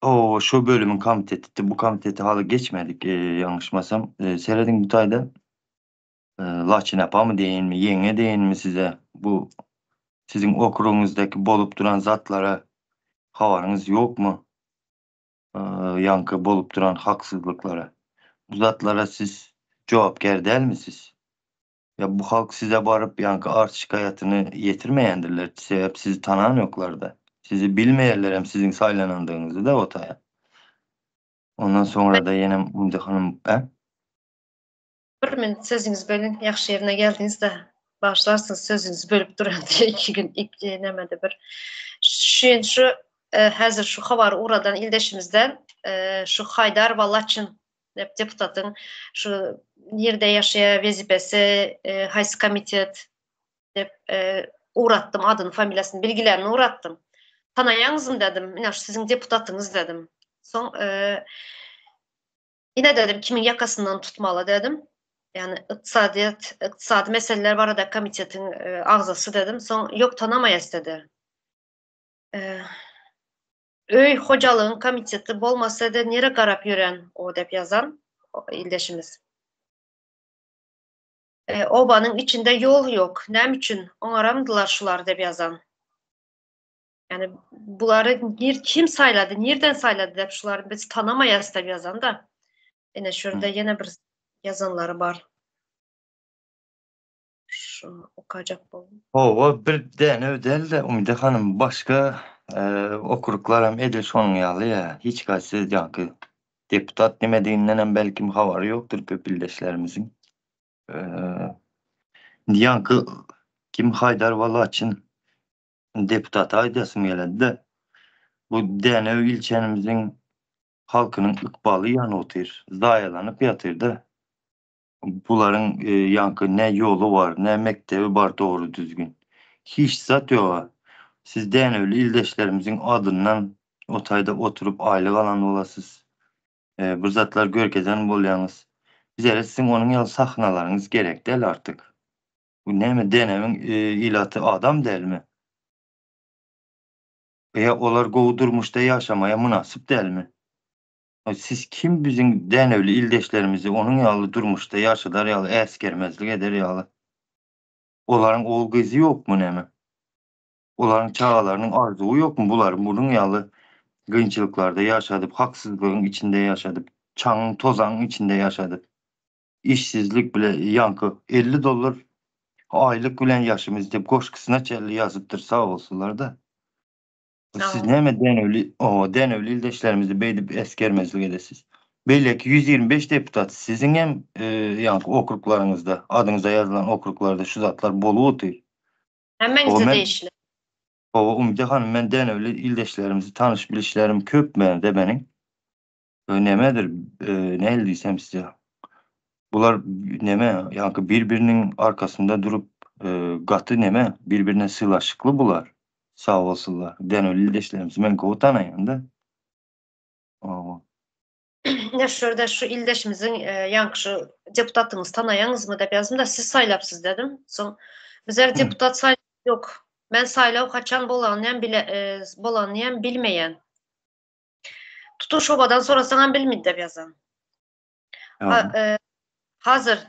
Hawa, şu bölümiň komitetidi. Bu komitete haly geçmedik, ýalňyşmasam. Serediň bu taýda. Laçyn apamy diýeýinmi, ýeňňe diýeýinmi size? Bu siziň okrugyňyzdaky bolup duran zatlara habaryňyz ýokmy? Ýaňky bolup duran haksyzlyklara. Bu zatlara siz jogapkär dälmi siz? Ýa bu halk size baryp ýaňky arz şikaýatyny ýetirmeýändirler, sebäp sizi tanan ýoklarda. Sizi bilmeýärlerem siziň saýlanandygyňyzy-da o taýa. Ondan soňra-da ýenem Umyda hanym, ä? Bir minut sözüňizi bölün, ýagşy ýerine geldiňiz-de, bagyşlarsyňyz sözüňizi bölüp duran diýe iki gün iki nämede bir şu şu häzir şu habary ugradan ildeşimizden şu Haýdar Wallaçyn deputatyň şu nirde ýaşaýar, wezipesi, haýsy komitet diýip ugratdym, adyny, familiýasyny, bilgilerini ugratdym. Tanaýaňyzmy dedim, ine şu siziň deputatyňyz dedim. Soň ine dedim, kimiň ýakasyndan tutmaly dedim. Ýagny ykdysadyýet, ykdysady meseleler barada komitetiň agzasy dedim. Soň ýok tanamaýas dedi. Öý hojalygyň komiteti bolmasa-da nirä garap ýören o dep ýazan ildeşimiz. Obanyň içinde ýol ýok, näme üçin oňaramdylar şular dep ýazan. Ýani bulary nir kim saýlady, nirden saýlady dep şulary biz tanamaýas dep ýazan-da. Ine şu ýerde ýene bir ýazanlary bar. Şuny okajak boldum. Hawa, bir däne däl-de, Umyda hanym, başga okruklaram edil şonuň ýaly ýa, hiç haýsy ýaňky deputat nimedigindenem belkim habary ýokdur köp ildeşlerimiziň. Indi ýaňky kim Haýdar Walaçyn deputata aýdasym geledi-de. Bu Dänew ilçämizin halkynyň ykbaly ýanyp otyr, zaýalanyp ýatyr-da. Bularyň ýaňky ne ýoly bar, ne mekdebi bar dogry düzgün. Hiç zat ýoga. Siz Dänewli ildeşlerimiziň adyndan o taýda oturyp aýlyk alan bolasyz. Bir zatlar görkezen bolýaňyz. Bizere siziň onuň ýaly sahnalaryňyz gerek däl artyk. Bu näme Dänewiň ilaty adam dälmi? Ýa olar gowy durmuşda ýaşamaýa mynasyp dälmi? Siz kim biziň dänewli ildeşlerimizi onuň ýaly durmuşda ýaşadar ýaly äsgermezlik eder ýaly? Olaryň ogul-gyzy ýokmy näme? Olaryň çagalarynyň arzuwy ýokmy bulary munuň ýaly kynçylyklarda ýaşadyp, haksyzlygyň içinde ýaşadyp, çaňyň, tozaňyň içinde ýaşadyp, işsizlik bile ýaňky 50 dollar aýlyk bilen ýaşymyz diýip goşgusyna çenli ýazypdyr sag bolsunlar-da. Siz näme Dänewli, o Dänewli ildeşlerimizi beýdip esgermezlik edesiz. Beýleki 125 deputat siziň hem e, ýaňky okruklaryňyzda, adyňyza ýazylan okruklarda şu zatlar bolup otyr. Hemmäňize degişli. Hawa, Umyda hanym, men Dänewli ildeşlerimizi tanyş bilişlerim köp mende meniň. Nemedir, e, nähili diýsem size. Bular neme, ýaňky bir-biriniň arkasynda durup, e, gaty neme, bir-birine sylaşykly bular. Sag bolsunlar. Dänewli ildeşlerimizi men gowy tanaýan-da. Hawa. Ine şu ýerde şu ildeşimiziň e, ýaňky şu deputatyňyzy tanaýaňyzmy diýip ýazdym-da, siz saýlapsyz dedim. Soň bizler deputat saý ýok. Men saýlaw haçan bolanyny hem bile e, bolanyny hem bilmeýän. Tutuş obadan sorasaňam bilmedi diýip ýazan. Ha, e, hazır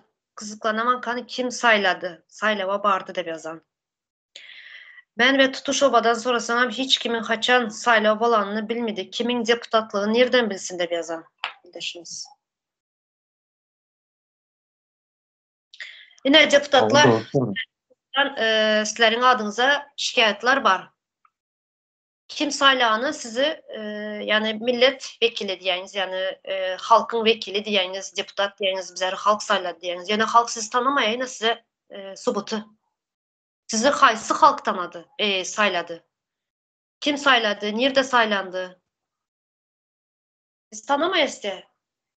gyzyklanaman kany kim saýlady, saýlawa bardy diýip ýazan. Men we tutuş obadan sorasaňam hiç kimiň haçan saýlaw bolanyny bilmedi, kimiň deputatlygyny nirden bilsin diýip ýazan ildeşimiz. Ine deputatlar, e, sizleriň adyňyza şikaýatlar bar. Kim saýlany sizi ýagny millet wekili diýýäňiz, ýagny halkyň wekili diýýäňiz, deputat diýýäňiz, bizleri halk saýlady diýýäňiz. Ýöne halk sizi tanamaýar, ine size subuty. Sizi haýsy halk tanady, saýlady? Kim saýlady, nirde saýlandy? Biz tanamaýas diýýär.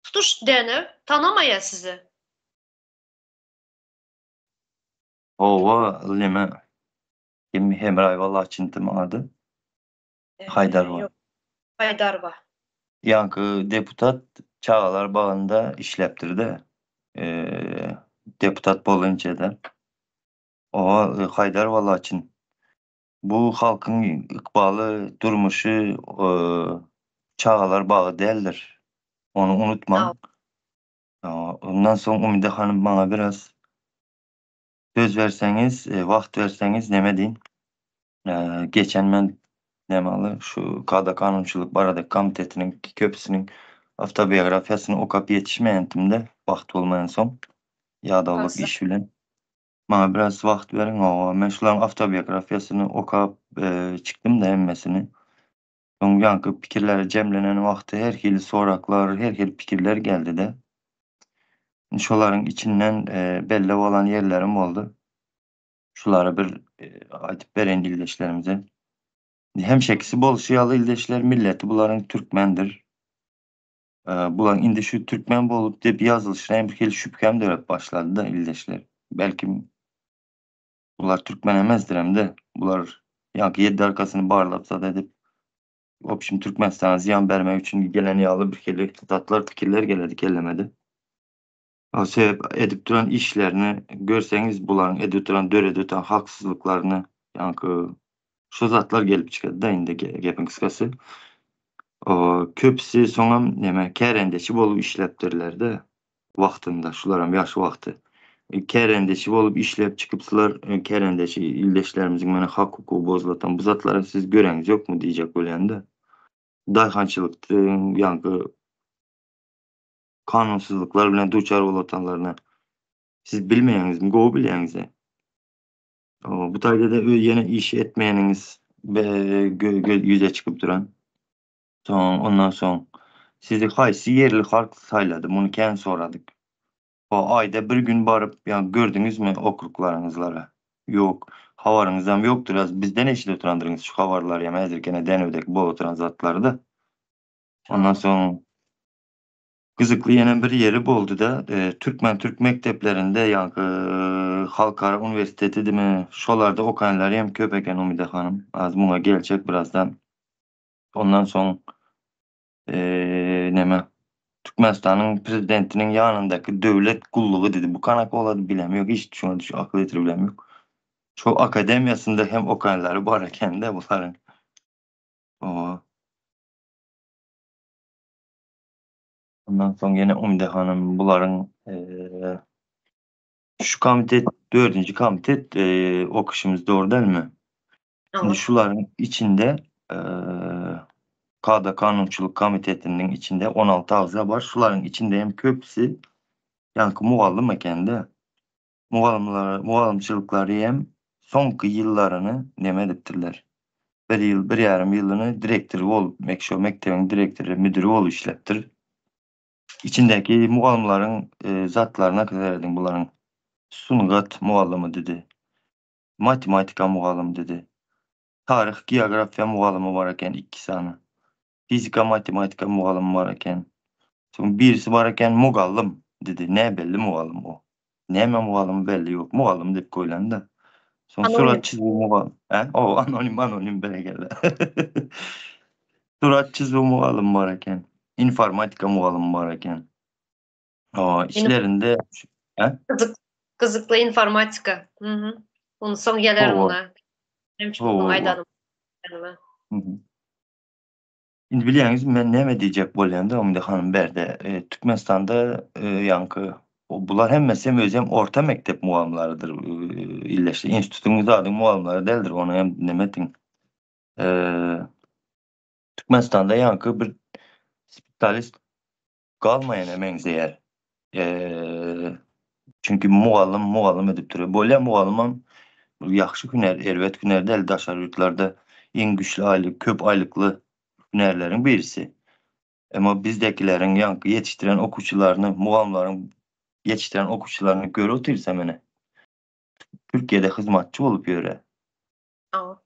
Tutuş Dänew tanamaýar sizi. Hawa, neme, Kim Hemraýewa Laçyndymy ady? Haýdarowa. Ýok. Haýdarowa. Ýaňky deputat çagalar bagynda işläpdir-de. Deputat bolynça-da. Oňa Haýdarowa Laçyn. Bu halkyň ykbaly, durmuşy çagalar bagy däldir. Ony unutmaň. Ondan soň Umyda hanym maňa biraz Söz berseňiz, wagt berseňiz neme diýin. Geçen men nemaly şu kada-kanunçylyk barada komitetiniň köpüsiniň awtobiografiýasyny okap ýetişmeýändim-de, wagt bolmaýansoň, ýadawlyk iş bilen. Maňa biraz wagt beriň, hawa, men şularyň awtobiografiýasyny okap çykdym-da hemmesini. Soň ýaňky pikirlere jemlenen wagty her hili soraklar, her hili pikirler geldi-de. Şolaryň içinden belli bolan ýerlerim boldy. Şulary bir aýdyp bereýin ildeşlerimize. Hemşekisi bolşy ýaly ildeşler milleti bularyň türkmendir. Bularyň indi şu türkmen bolup diýip ýazylyşyna hem bir hili şübhäm döräp başlady-da ildeşler. Belkim bular türkmen emesdir hem-de. Bular ýaňky ýedi arkasyny barlap zat edip Wobşim Türkmenistana zyýan bermek üçin gelen ýaly bir hili zatlar pikirler geledi kellemede. O sebäp edip duran işlerini görseňiz bularyň edip duran döredip duran haksyzlyklaryny ýaňky şu zatlar gelip çykady-da indi gepiň kysgasy. O köpüsi soňam neme kärendeçi bolup işläpdirler-de wagtynda şularam ýaş wagty. Kärendeçi bolup işläp çykypsylar kärendeçi ildeşlerimiziň mene hak hukugy bozulatan bu zatlary siz göreňiz ýokmy diýjek bolýan-da. Daýhançylykda ýaňky kanunsyzlyklar bilen duçar bolup siz bilmeýäňizmi gowy bilýäňiz-ä. Bu taýda-da ýene iş etmeýäniňiz ýüze çykyp duran. Soň, ondan soň sizi haýsy ýerli halk saýlady, muny kän soradyk. O aýda bir gün baryp, ýa gördüňizmi okruklaryňyzlara? Ýok. Habaryňyzam ýokdur. Az bizden eşidip oturandyryňyz şu habarlary hem häzirkene Dänewdäki bolup oturan zatlary-da. Ondan soň gyzykly ýene bir ýeri boldy-da, türkmen-türk mekdeplerinde ýaňky halkara uniwersitetidimi, şolarda okaýanlar hem köp eken Umyda hanym. Az muňa geljek birazdan. Ondan soň neme Türkmenistanyň prezidentiniň ýanyndaky döwlet gullugy diýdi. Bu kanak bolady bilem ýok, hiç şuňa düş akyl ýetirip bilem ýok. Şo akademiýasynda hem okaýanlary bar eken-de bularyň. Owa. Ondan soň ýene Umyda hanym bularyň şu komitet, dördünji komitet okuşymyz dogry dälmi? Indi şularyň içinde Kada kanunçylyk komitetiniň içinde 16 agza bar. Şularyň içinde hem köpüsi ýaňky mugallym ekende. Mugallymlar, mugallymçylyklary hem soňky ýyllaryny neme edipdirler. Bir ýyl, bir ýarym ýylyny direktor bolup, mek şo mekdebiň direktory, müdiri bolup işläpdir. Içindäki mugallymlaryň zatlaryna serediň bularyň. Sungat mugallymy diýdi. Matematika mugallym dedi. Taryh, geografiýa mugallymy bar eken ikki sany. Fizika, matematika mugallymy bar eken. Soň birisi bar eken mugallym dedi. Näbelli mugallym o. Näme mugallymy belli ýok. Mugallym diýip goýlan-da. Soň surat çyzuw mugallym. Hä? O, anonim, anonim berekella. Surat çyzuw mugallymy bar eken. Informatika mugallymy bar eken. O, içlerinde Hä? Gyzyk, gyzykly informatika. Mhm. Ony soň geler muňa. Hem şu aýdanym. Indi bilýäňiz, men näme diýjek bolýan-da, Umyda hanym bärde e, Türkmenistanda e, ýaňky bular hemmesi hem özem orta mekdep mugallymlarydyr. E, illeşli institutyň zadyň mugallymlary däldir, ony hem neme etdiň. E, Türkmenistanda ýaňky bir spesialist galmaýana meňzeýär. Çünki mugallym mugallym edip durýar. Bolýar mugallymam ýagşy hünär, erbet hünär däl daşary ýurtlarda iň güýçli aýlyk, köp aýlykly hünärleriň birisi. Emma bizdäkileriň ýaňky ýetişdiren okuwçylaryny, mugallymlaryň ýetişdiren okuwçylaryny görüp otursam ene. Türkiýede hyzmatçy bolup ýöre.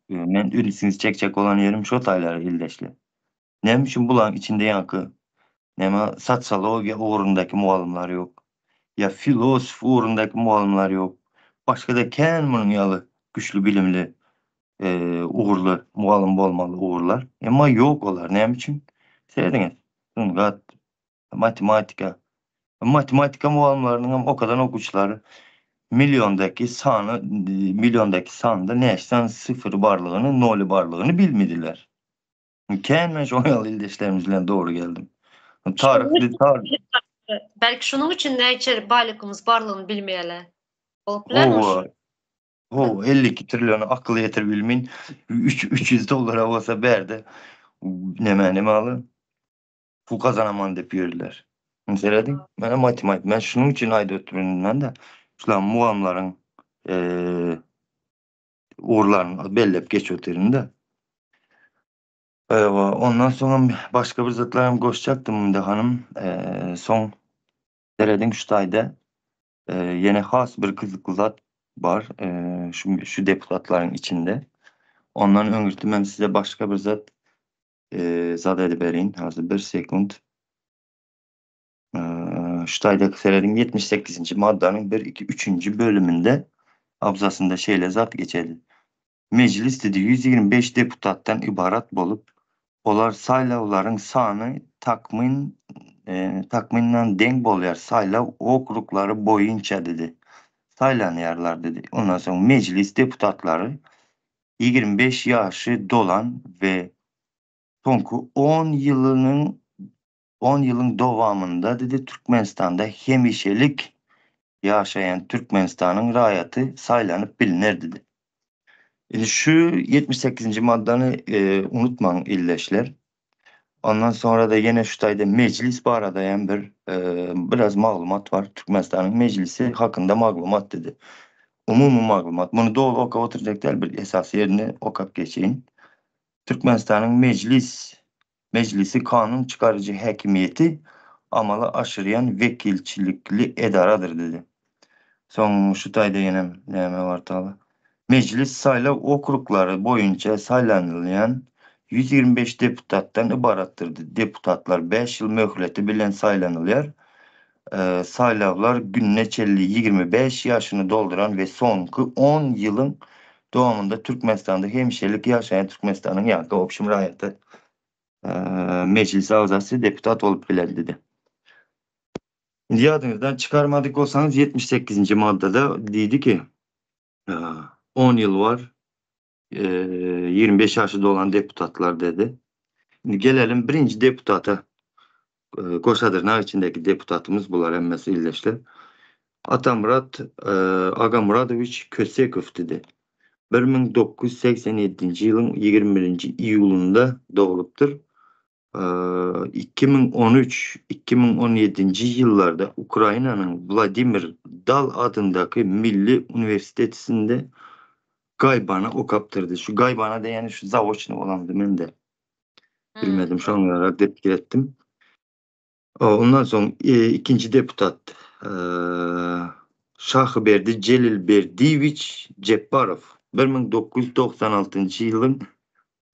Men ünsüňizi çekjek bolan ýerim şo taýlary ildeşler. Näme üçin bularyň içinde ýaňky näme sosiologiýa ugrundaky mugallymlar ýok? Ýa filosof ugrundaky mugallymlar ýok? Başga-da kän munuň ýaly güçli bilimli ugurly mugallym bolmaly ugurlar. Emma ýok olar. Näme üçin? Serediňiz. Sungat, matematika. Matematika mugallymlarynyň hem okadan okuwçylary milliondaky sany milliondaky sanda näçe sany syfr barlygyny, noly barlygyny bilmediler. Kän men şoň ýaly ildeşlerimiz bilen dogry geldim. Taryh, taryh. Belki şonuň üçin näçe baýlygymyz barlygyny bilmeýärler. Bolup bilermi şu? Ho, 52 trilliony akyl ýetirip bilmin. 3 300 dollara bolsa bärde neme neme aly. Pul gazanaman diýip ýördiler. Serediň, men matematik, men şunuň üçin aýdyp oturyn men de. Şular mugamlaryň eee ugurlaryny belläp geçip otyryn-da. Ewa, ondan soňam başga bir zatlaram goşjakdym Munda hanym. Soň serediň şu taýda ýene has bir gyzykly zat bar şu şu deputatlaryň içinde. Ondan öňürti men size başga bir zat zat ediberin. Hazır bir sekund. Şu taýda serediň 78-nji maddanyň 1, 2, 3-nji bölüminde abzasynda şeýle zat geçedi. Mejlis dedi 125 deputatdan ybarat bolup, olar saýlawlaryň sany takmyn e, takmyndan deň bolýar saýlaw okruglary boýunça dedi. Saýlanýarlar dedi. Ondan soň mejlis deputatlary 25 ýaşy dolan we soňky 10 ýylynyň On ýylyň dowamynda, dedi, Türkmenistanda hemişelik ýaşaýan Türkmenistanyň raýaty saýlanyp bilner, dedi. Indi şu 78-nji maddany unutmaň, ildeşler. Ondan soňra-da ýene şu taýda Mejlis barada hem bir biraz maglumat bar. Türkmenistanyň Mejlisi hakynda maglumat, dedi. Umumy maglumat. Muny doly okap oturjak däl, bir esasy ýerini okap geçeýin. Türkmenistanyň Mejlis Mejlisi kanun çykaryjy häkimiýeti amala aşyrýan wekilçilikli edaradyr diýdi. Soň şu taýda ýene näme bar tala. Mejlis saýlaw okruglary boýunça saýlanylýan 125 deputatdan ybaratdyr. Deputatlar bäş ýyl möhleti bilen saýlanylýar. Saýlawlar gününe çenli 25 ýaşyny dolduran we soňky on ýylyň dowamynda Türkmenistanda hemişelik ýaşaýan Türkmenistanyň ýa-da obşim raýaty mejlis agzasy deputat bolup biler diýdi. Indi ýadyňyzdan çykarmadyk bolsaňyz 78-nji maddada diýdi ki, 10 ýyl bar, 25 ýaşy dolan deputatlar dedi. Indi gelelim birinji deputata. Goşa dyrnak içindäki deputatymyz bular hemmesi ildeşler. Atamyrat Agamyradowiç Kösekow dedi. 1987-nji ýylyň 21-nji iýulynda doglupdyr. 2013, 2017-nji ýyllarda Ukrainanyň Wladimir Dal adyndaky Milli uniwersitetinde gaýybana okapdyrdy. Şu gaýybana diýýäni şu zaoçny bolandy mende. Bilmedim şoňa görä dep etdim. Ondan soň ikinji deputat Şahyberdi Jelilberdiýewiç Jepbarow 1996-njy ýylyň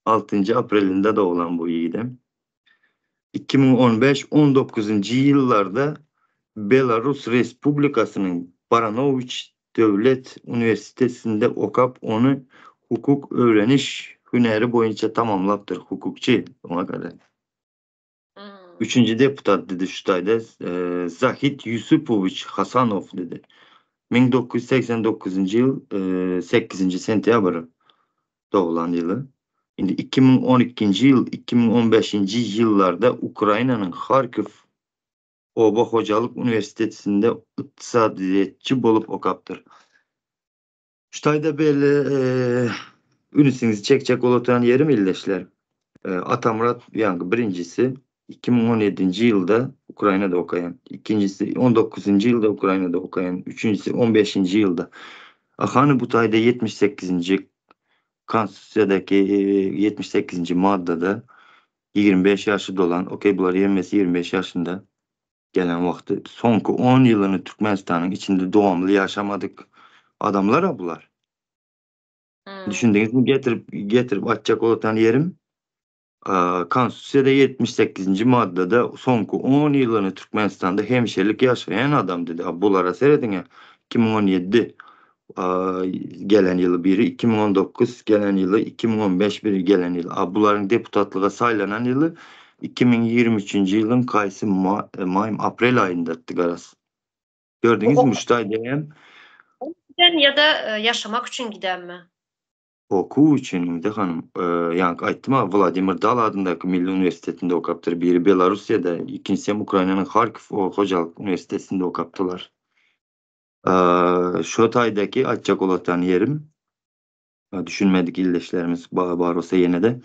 altynjy aprelinde doglan bu ýigidem. 2015, 19-njy ýyllarda Belarus Respublikasynyň Baranowiç döwlet uniwersitetinde okap, ony hukuk öwreniş hünäri boýunça tamamlapdyr, hukukçy oňa görä. Üçünji deputat diýdi şu taýda Zahid Ýusupowiç Hasanow diýdi. 1989-njy ýyl sekizinji sentýabr doglan ýyly. Indi 2012-nji ýyl, 2015-nji ýyllarda Ukrainanyň Harkiw oba hojalyk uniwersitetinde ykdysadyýetçi bolup okapdyr. Şu taýda belli ünsüňizi çekjek bolup oturan ýerim ildeşler. Atamyrat ýaňky birinjisi 2017-nji ýylda Ukrainada okaýan, ikinjisi 19-njy ýylda Ukrainada okaýan, üçünjisi 15-nji ýylda. A hany bu taýda 78-nji Konstitusiýadaky 78-nji maddada 25 ýaşy dolan, okey bular hemmesi 25 ýaşynda gelen wagty, soňky on ýylyny Türkmenistanyň içinde dowamly ýaşamadyk adamlar-a bular. Düşündiňizmi getirip getirip atjak bolatan ýerim? Konstitusiýada 78-nji maddada soňky on ýylyny Türkmenistanda hemişelik ýaşaýan adam diýdi. A bulara serediň-ä, 2017 gelen ýyly biri, 2019 gelen ýyly, 2015 biri gelen ýyly. A bularyň deputatlyga saýlanan ýyly 2023-nji ýylyň kaýsy maý, aprel aýyndatdy garaz. Gördüňizmi şu taýda hem. Giden ýa-da ýaşamak üçin gidenmi? Okuw üçin Ümide hanym. Ýaňky aýtdym-a, Wladimir Dal adyndaky Milli uniwersitetinde okapdyr. Biri Belarussiýada, ikinjisi hem Ukrainanyň Harkiw hojalyk uniwersitetinde okapdylar. Şo taýdaky aýtjak bolatan ýerim, düşünmedik ildeşlerimiz bar bolsa ýene-de,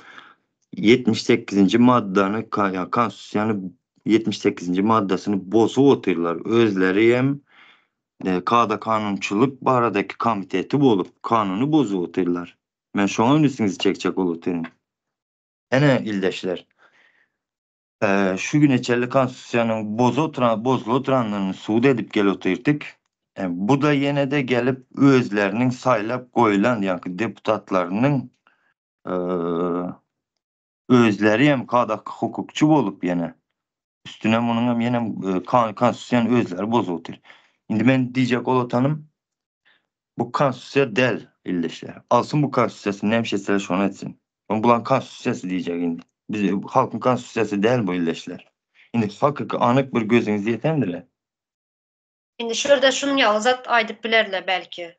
78-nji maddany, ýa Konstitusiýany 78-nji maddasyny bozup otyrlar. Özleri hem kada-kanunçylyk baradaky komiteti bolup, kanuny bozup otyrlar. Men şoňa ünsüňizi çekjek bolup otyryn. Ene, ildeşler, Şu güne çenli Konstitusiýanyň bozulyp oturandygyny subut edip gelip otyrdyk. Bu-da ýene-de gelip özleriniň saýlap goýlan, ýagny deputatlarynyň özleri hem kada-hukukçy bolup ýene üstüne munuň hem ýene Konstitusiýany özleri bozup otyr. Indi men diýjek bolatanym bu Konstitusiýa däl ildeşler. Alsyn bu Konstitusiýasyny näme etseler şony etsin. Oň bulan konstitusiýasy diýjek indi. Biz halkyň konstitusiýasy däl bu ildeşler. Indi hakyky anyk bir gözüňiz ýetendir. Indi şu ýerde şunuň ýaly zat aýdyp bilerler belki.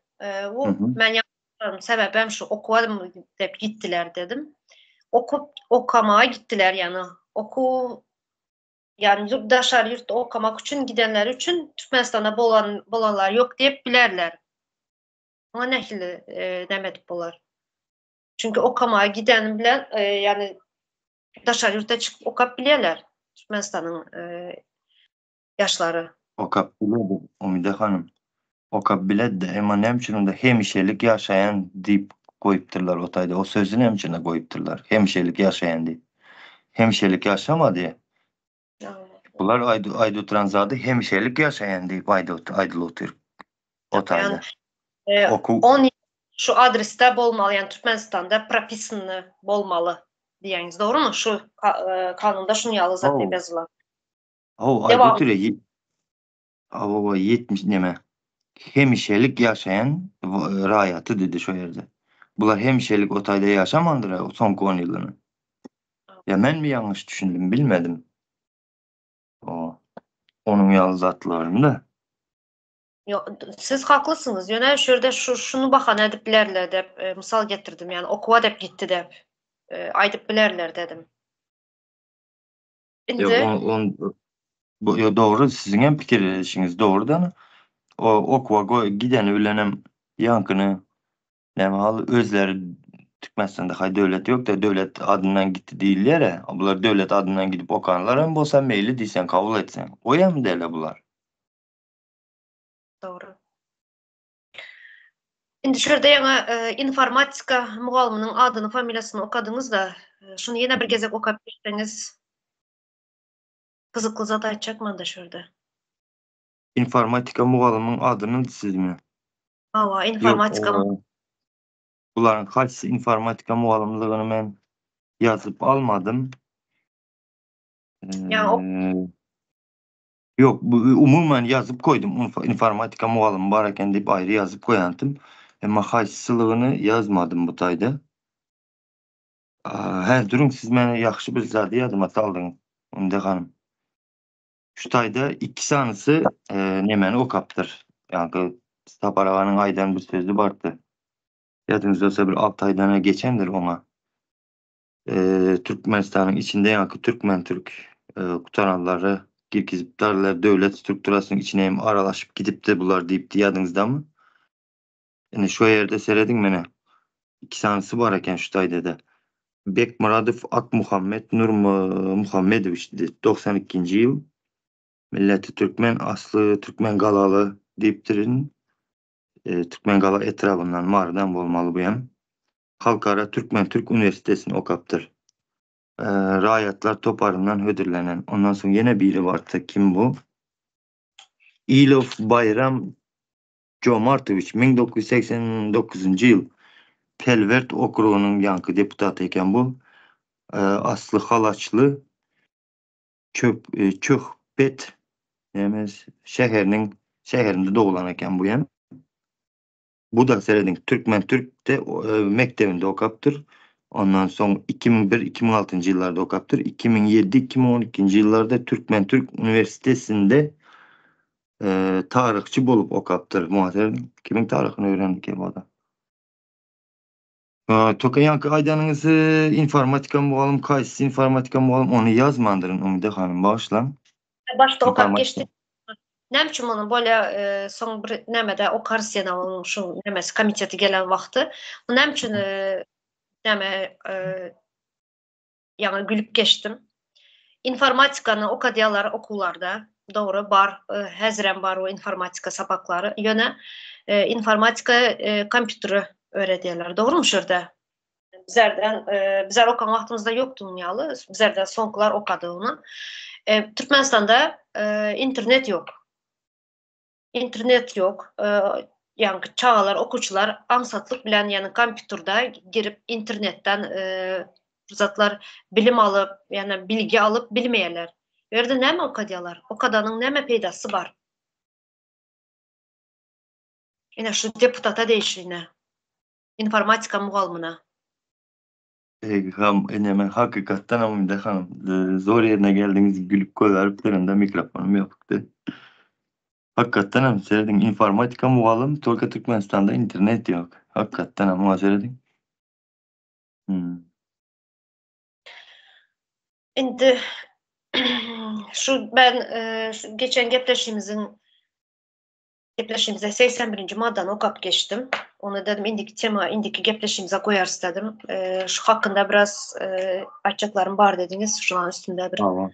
Bu men ýazmagyň sebäbem şu okuwadym diýip gitdiler dedim. Okup okamaga gitdiler ýagny okuw ýagny ýurt daşary ýurtda okamak üçin gidenler üçin Türkmenistanda bolan bolanlar ýok diýip bilerler. Muňa nähili näme edip bolar? Çünki okamaga gideni bilen, ýagny daşary ýurta çykyp okap bilýärler Türkmenistanyň ýaşlary. Okap biledi, Umyda hanym. Okap biledi-de, emma näme üçin onda hemişelik ýaşaýan diýip goýupdyrlar o taýda? O sözi näme üçin goýupdyrlar? Hemişelik ýaşaýan diýip. Hemişelik ýaşamady. Bular aýdyp oturan zady hemişelik ýaşaýan diýip aýdylyp otyr. O taýda. Okuw. Şu adresde bolmaly, ýagny Türkmenistanda propisany bolmaly diýýäňiz, dogrumy? Şu kanunda şuny ýaly zat diýip ýazylan. Hawa, aý götüre. Hawa, 70 neme. Hemişelik ýaşaýan raýaty diýdi şo ýerde. Bular hemişelik o taýda ýaşamandyr soňky 10 ýylyny. Ýa menmi ýalňyş düşündim, bilmedim. O onuň ýaly zatlaryny-da. Ýok, siz haklysyňyz. Ýöne şu ýerde şu şuny bahana edip bilerler dep, e, mysal getirdim. Ýani okuwa dep gitdi dep e, aýdyp bilerler dedim. Indi Ýok, on, on bu ýo dogry, siziň hem pikir edişiňiz dogry da. O okuwa go gideni bilenem ýaňkyny näme hal özleri Türkmenistanda haý döwlet ýok-da, döwlet adyndan gitdi diýilýär-ä. Bular döwlet adyndan gidip okanlar hem bolsa meýli diýseň kabul etseň. Oýam däl-ä bular. Dogry. Indi şu ýerde ýaňy e, informatika mugallymynyň adyny, familiýasyny okadyňyz-da, e, şuny ýene bir gezek okap geçseňiz gyzykly zat aýtjak manda şu ýerde. Informatika mugallymyň adyny sizmi? Hawa, informatika. Bularyň haýsy informatika mugallymlygyny men ýazyp almadym. Ýa, Ýok, bu umuman ýazyp goýdum. Informatika mugallymy bar eken diýip aýry ýazyp goýantym. Emma haýsylygyny ýazmadym bu taýda. Hä, duruň siz meni ýagşy bir zady ýadyma saldyňyz, Ümde hanym. Şu taýda iki sanysy e, nemeni okapdyr. Ýagny Sapar aganyň aýdan bir sözi bardy. Ýadyňyzda bolsa bir 6 aýdan geçendir oňa. Türkmenistanyň içinde ýaňky türkmen-türk gutaranlary girgizipdirler, döwlet strukturasynyň içine hem aralaşyp gidipdir bular diýipdi, ýadyňyzdamy? Indi şu ýerde serediň mene. Iki sanysy bar eken şu taýda-da. Bekmyradow Akmuhammet Nurmuhammedowiç diýdi. 92-nji ýyl. Milleti türkmen, asly türkmen galaly diýipdirin. Türkmengala etrabyndan, Marydan bolmaly bu hem. Halkara Türkmen-Türk uniwersitetini okapdyr. Raýatlar toparyndan hödürlenen. Ondan soň ýene biri bardy. Kim bu? Ilow Baýram Jomartowiç, 1989-njy ýyl Pelwert okrugynyň ýaňky deputaty eken bu. Asly halaçly, Çöp, Çöhbet näme şäheriniň şäherinde doglan eken bu hem. Bu-da serediň, Türkmen Türkde mekdebinde okapdyr. Ondan soň 2001, 2006-njy ýyllarda okapdyr. 2007, 2012-nji ýyllarda Türkmen Türk uniwersitetinde taryhçy bolup okapdyr. Muňa serediň, kimiň taryhyny öwrendik bu adam? Toka ýaňky aýdanyňyz informatika mugallym, kaýsy informatika mugallym ony ýazmandyryn Umyda hanym, bagyşlaň. Başda okap geçdik. Näme üçin muny bolýa soň bir nämede okarys ýene onuň şu nämesi komiteti gelen wagty. Bu näme üçin näme ýaňy gülüp geçdim. Informatikany okadýarlar okuwlarda. Dogry bar, häzirem bar o informatika sapaklary. Ýöne informatika kompýuteri öwredýärler. Dogrymy şu ýerde? Bizlerden, bizler okan wagtymyzda ýokdy muny ýaly. Bizlerden soňkular okady ony. Türkmenistanda internet ýok. Internet ýok. Ýagny çagalar, okuwçylar aňsatlyk bilen, ýagny kompýuterde girip internetden bir zatlar bilim alyp, ýagny bilgi alyp bilmeýärler. Bu ýerde näme okadýarlar? Okadanyň näme peýdasy bar? Ine şu deputata degişli ine. Informatika mugallymyna. Ham eneme hakykatdan hem Umide hanym zor ýerine geldiňiz gülüp goýberipdirin-de mikrofonym ýapykdy. Hakykatdan hem serediň informatika mugallym tolko Türkmenistanda internet ýok. Hakykatdan hem muňa serediň. Hmm. Indi şu ben e, şu geçen gepleşigimiziň gepleşigimizde 81-nji maddany okap geçdim. Ony dedim indiki tema, indiki gepleşigimize goýarys dedim. E, şu hakynda biraz e, aýtjaklarym bar dediňiz. Şunuň üstünde bir. Hawa.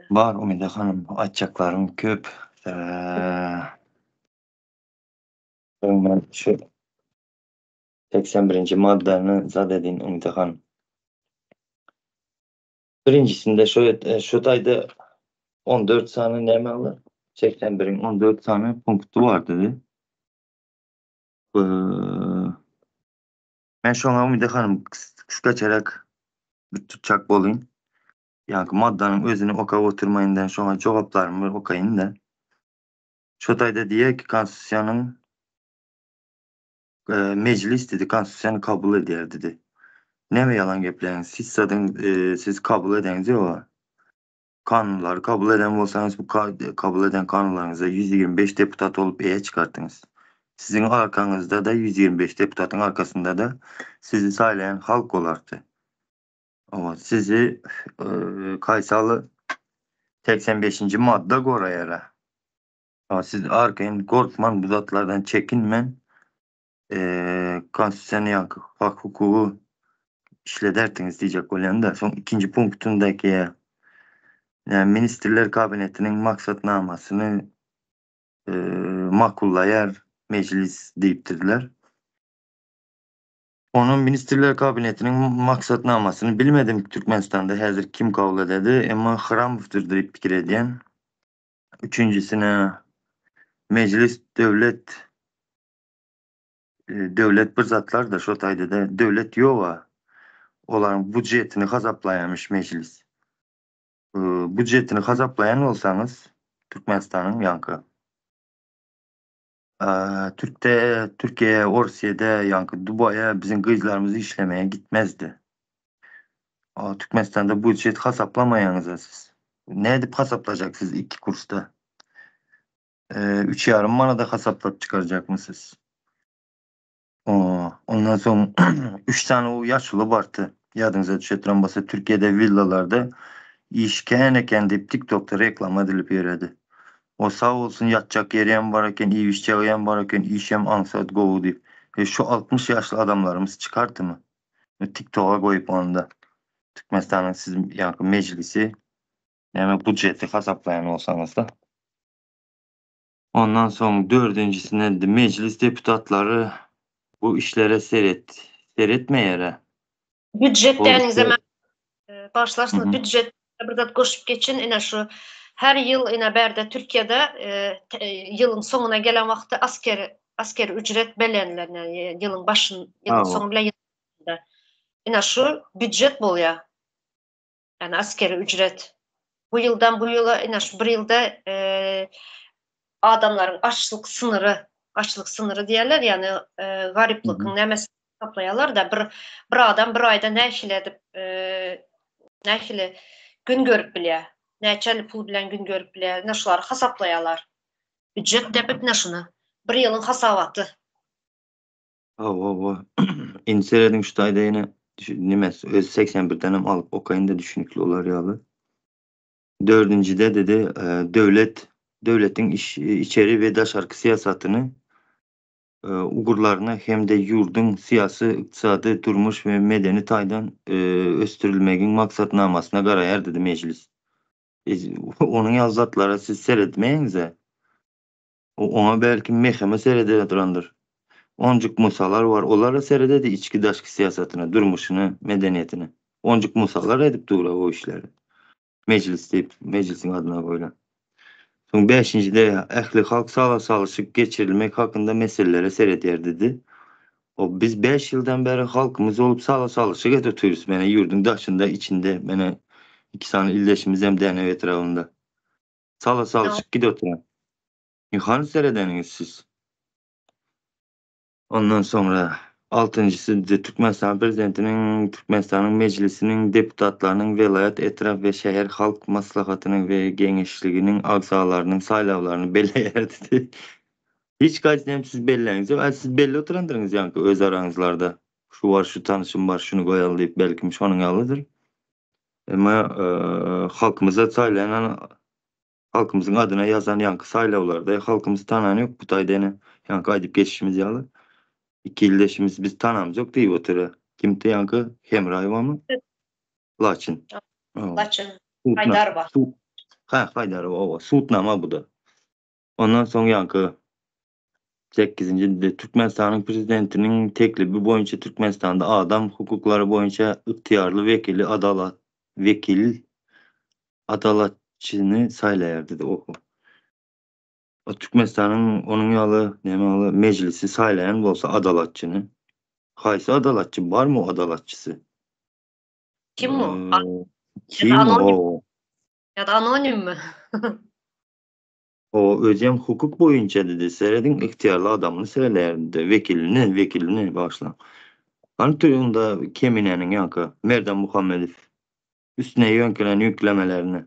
Bar Umida hanym, aýtjaklarym köp. Öňden şu 81-nji maddany zat edin Umida hanym. Birinjisinde şu şu taýda 14 sany näme aldy? 81-iň 14 sany punkty bar dedi. Men şoňa Umyda hanym gysgaçarak bir tutjak bolayyn. Ýaňky maddanyň özüni okap oturmaýyn-da, şoňa jogaplarymy bir okaýyn-da. Şo taýda diýýär ki, Konstitusiýanyň Mejlis diýdi, Konstitusiýany kabul edýär diýdi. Näme ýalan gepleýäňiz? Siz zadyň siz kabul edeňiz ýoga. Kanunlary kabul eden bolsaňyz, bu kabul eden kanunlaryňyza 125 deputat bolup eýe çykardyňyz. Siziň arkaňyzda-da 125 deputatyň arkasynda-da sizi saýlaýan halk bolardy. Owa, sizi Kaýsaly 85-nji madda goraýar-a. Owa, siz arkaýyn gorkman, bu zatlardan çekinmän, konstitusiýany ýaňky hak-hukugy işlederdiňiz diýjek bolýan-da. Soň ikinji punktyndaky Ministrler Kabinetiniň maksatnamasyny makullaýar Mejlis diýipdirler. Onuň Ministrler Kabinetiniň maksatnamasyny bilmedim Türkmenistanda häzir kim kabul ededi, emma Hramowdyr diýip pikir edýän. Üçünjisine Mejlis döwlet döwlet bir zatlar-da şo taýda-da döwlet ýog-a. Olaryň budjetini hasaplaýarmyş Mejlis. Budjetini hasaplaýan bolsaňyz Türkmenistanyň ýaňky Türkde, Türkiýe, Orsýede, ýaňky Dubaýa biziň gyzlarymyz işlemeye gitmezdi. Türkmenistanda budjet hasaplamaýaňyz-a siz. Nädip hasaplajak siz iki kursda? Üç ýarym manada hasaplap çykarjakmy siz? Ondan soň üç sany o ýaşuly bardy. Ýadyňyza düşeturan bolsa Türkiýede willalarda iş kän eken diýip TikTokda reklama edilip ýöredi. O sag bolsun ýatjak ýerem bar eken, iýip-içjegem bar eken, işem aňsat gowy diýip. E şu 60 ýaşly adamlarymyz çykardymy? TikToka goýup onda Türkmenistanyň siz ýaňky mejlisi näme budjeti hasaplaýan bolsaňyzda. Ondan soň dördünjisine mejlis deputatlary bu işlere seret seretmeýär-ä. Býujet däniňize men bagyşlarsyňyz býujet bir zat goşup geçin ine şu her ýyl ine bärde Türkiýede ýylyň soňuna gelen wagty asker asker ücret beleniler ýylyň başyn ýylyň soňy bilen ine şu býujet bolýar. Ýani askeri ücret. Bu ýyldan bu ýyla ine şu bir ýylda adamlaryň açlyk synyry, açlyk synyry diýerler, ýani garyplygyň nämesi hasaplaýarlar-da, bir bir adam bir aýda nähili edip nähili gün görüp bilýär, näçeli pul bilen gün görüp bilýär, ine şulary hasaplaýarlar. Býujet depip ine şuny. Bir ýylyň hasabaty. Hawa, hawa. Indi serediň şu taýda ýene nimes özi 81-den hem alyp okaýyn-da düşünikli bolar ýaly. Dördünjide dedi, döwlet döwletiň iş içeri we daşarky syýasatyny ugurlaryny hem-de ýurduň syýasy, ykdysady, durmuş we medeni taýdan ösdürilmegiň maksatnamasyna garaýar dedi mejlis. Onuň ýaly zatlara siz seretmeýäňiz-ä. Oňa belki meheme seredere durandyr. Onjuk Musalar bar, olara serededi içki daşky syýasatyna, durmuşyna, medeniýetine. Onjuk Musalar edip dur-a o işleri. Mejlis diýip, mejlisiň adyna goýlan. Soň bäşinjide ähli halk sala salyşyk geçirilmek hakynda meselelere seredýär diýdi. O biz bäş ýyldan bäri halkymyz bolup sala salyşyk edip otyrys. Mene ýurduň daşynda, içinde, mene iki sany ildeşimizem Dänew etrabynda. Sala salyşyk gidip oturan. Hany seredeniňiz siz? Ondan soňra altynjysy Türkmenistan Prezidentiniň, Türkmenistanyň Mejlisiniň deputatlarynyň, welaýat, etrap we şäher halk maslahatynyň we geňeşliginiň agzalarynyň saýlawlaryny belleýär diýdi. Hiç haýsyny hem siz belläňiz ýok. Siz belli oturandyryňyz ýaňky öz araňyzlarda. Şu bar, şu tanyşym bar, şuny goýaly diýip, belkim şonuň ýalydyr. Emma halkymyza saýlanan halkymyzyň adyna ýazan ýaňky saýlawlarda halkymyz tanan ýok bu taýda ene ýaňky aýdyp geçişimiz ýaly iki ildeşimiz biz tanamzok diýip otyr. Kimdi ýaňky Hemraýewamy? Laçyn. Laçyn. Haýdarowa. Ha, Haýdarowa, owa, sudnama bu-da. Ondan soň ýaňky Sekizinji Türkmenistanyň Prezidentiniň teklibi boýunça Türkmenistanda adam hukuklary boýunça ygtyýarly wekili adalat wekil adalatçyny saýlaýar diýdi. Oho. Türkmenistanyň onuň ýaly näme ýaly mejlisi saýlaýan bolsa adalatçyny. Haýsy adalatçy barmy o adalatçysy? Kim o? Kim o? Ýa-da anonimmi? O özem hukuk boýunça dedi. Serediň ygtyýarly adamyny saýlaýar dedi. Wekilini, wekilini bagyşlaň. Hany onda Keminäniň ýaňky Merdan Muhammedow üstüne ýöňkelen ýüklemelerini.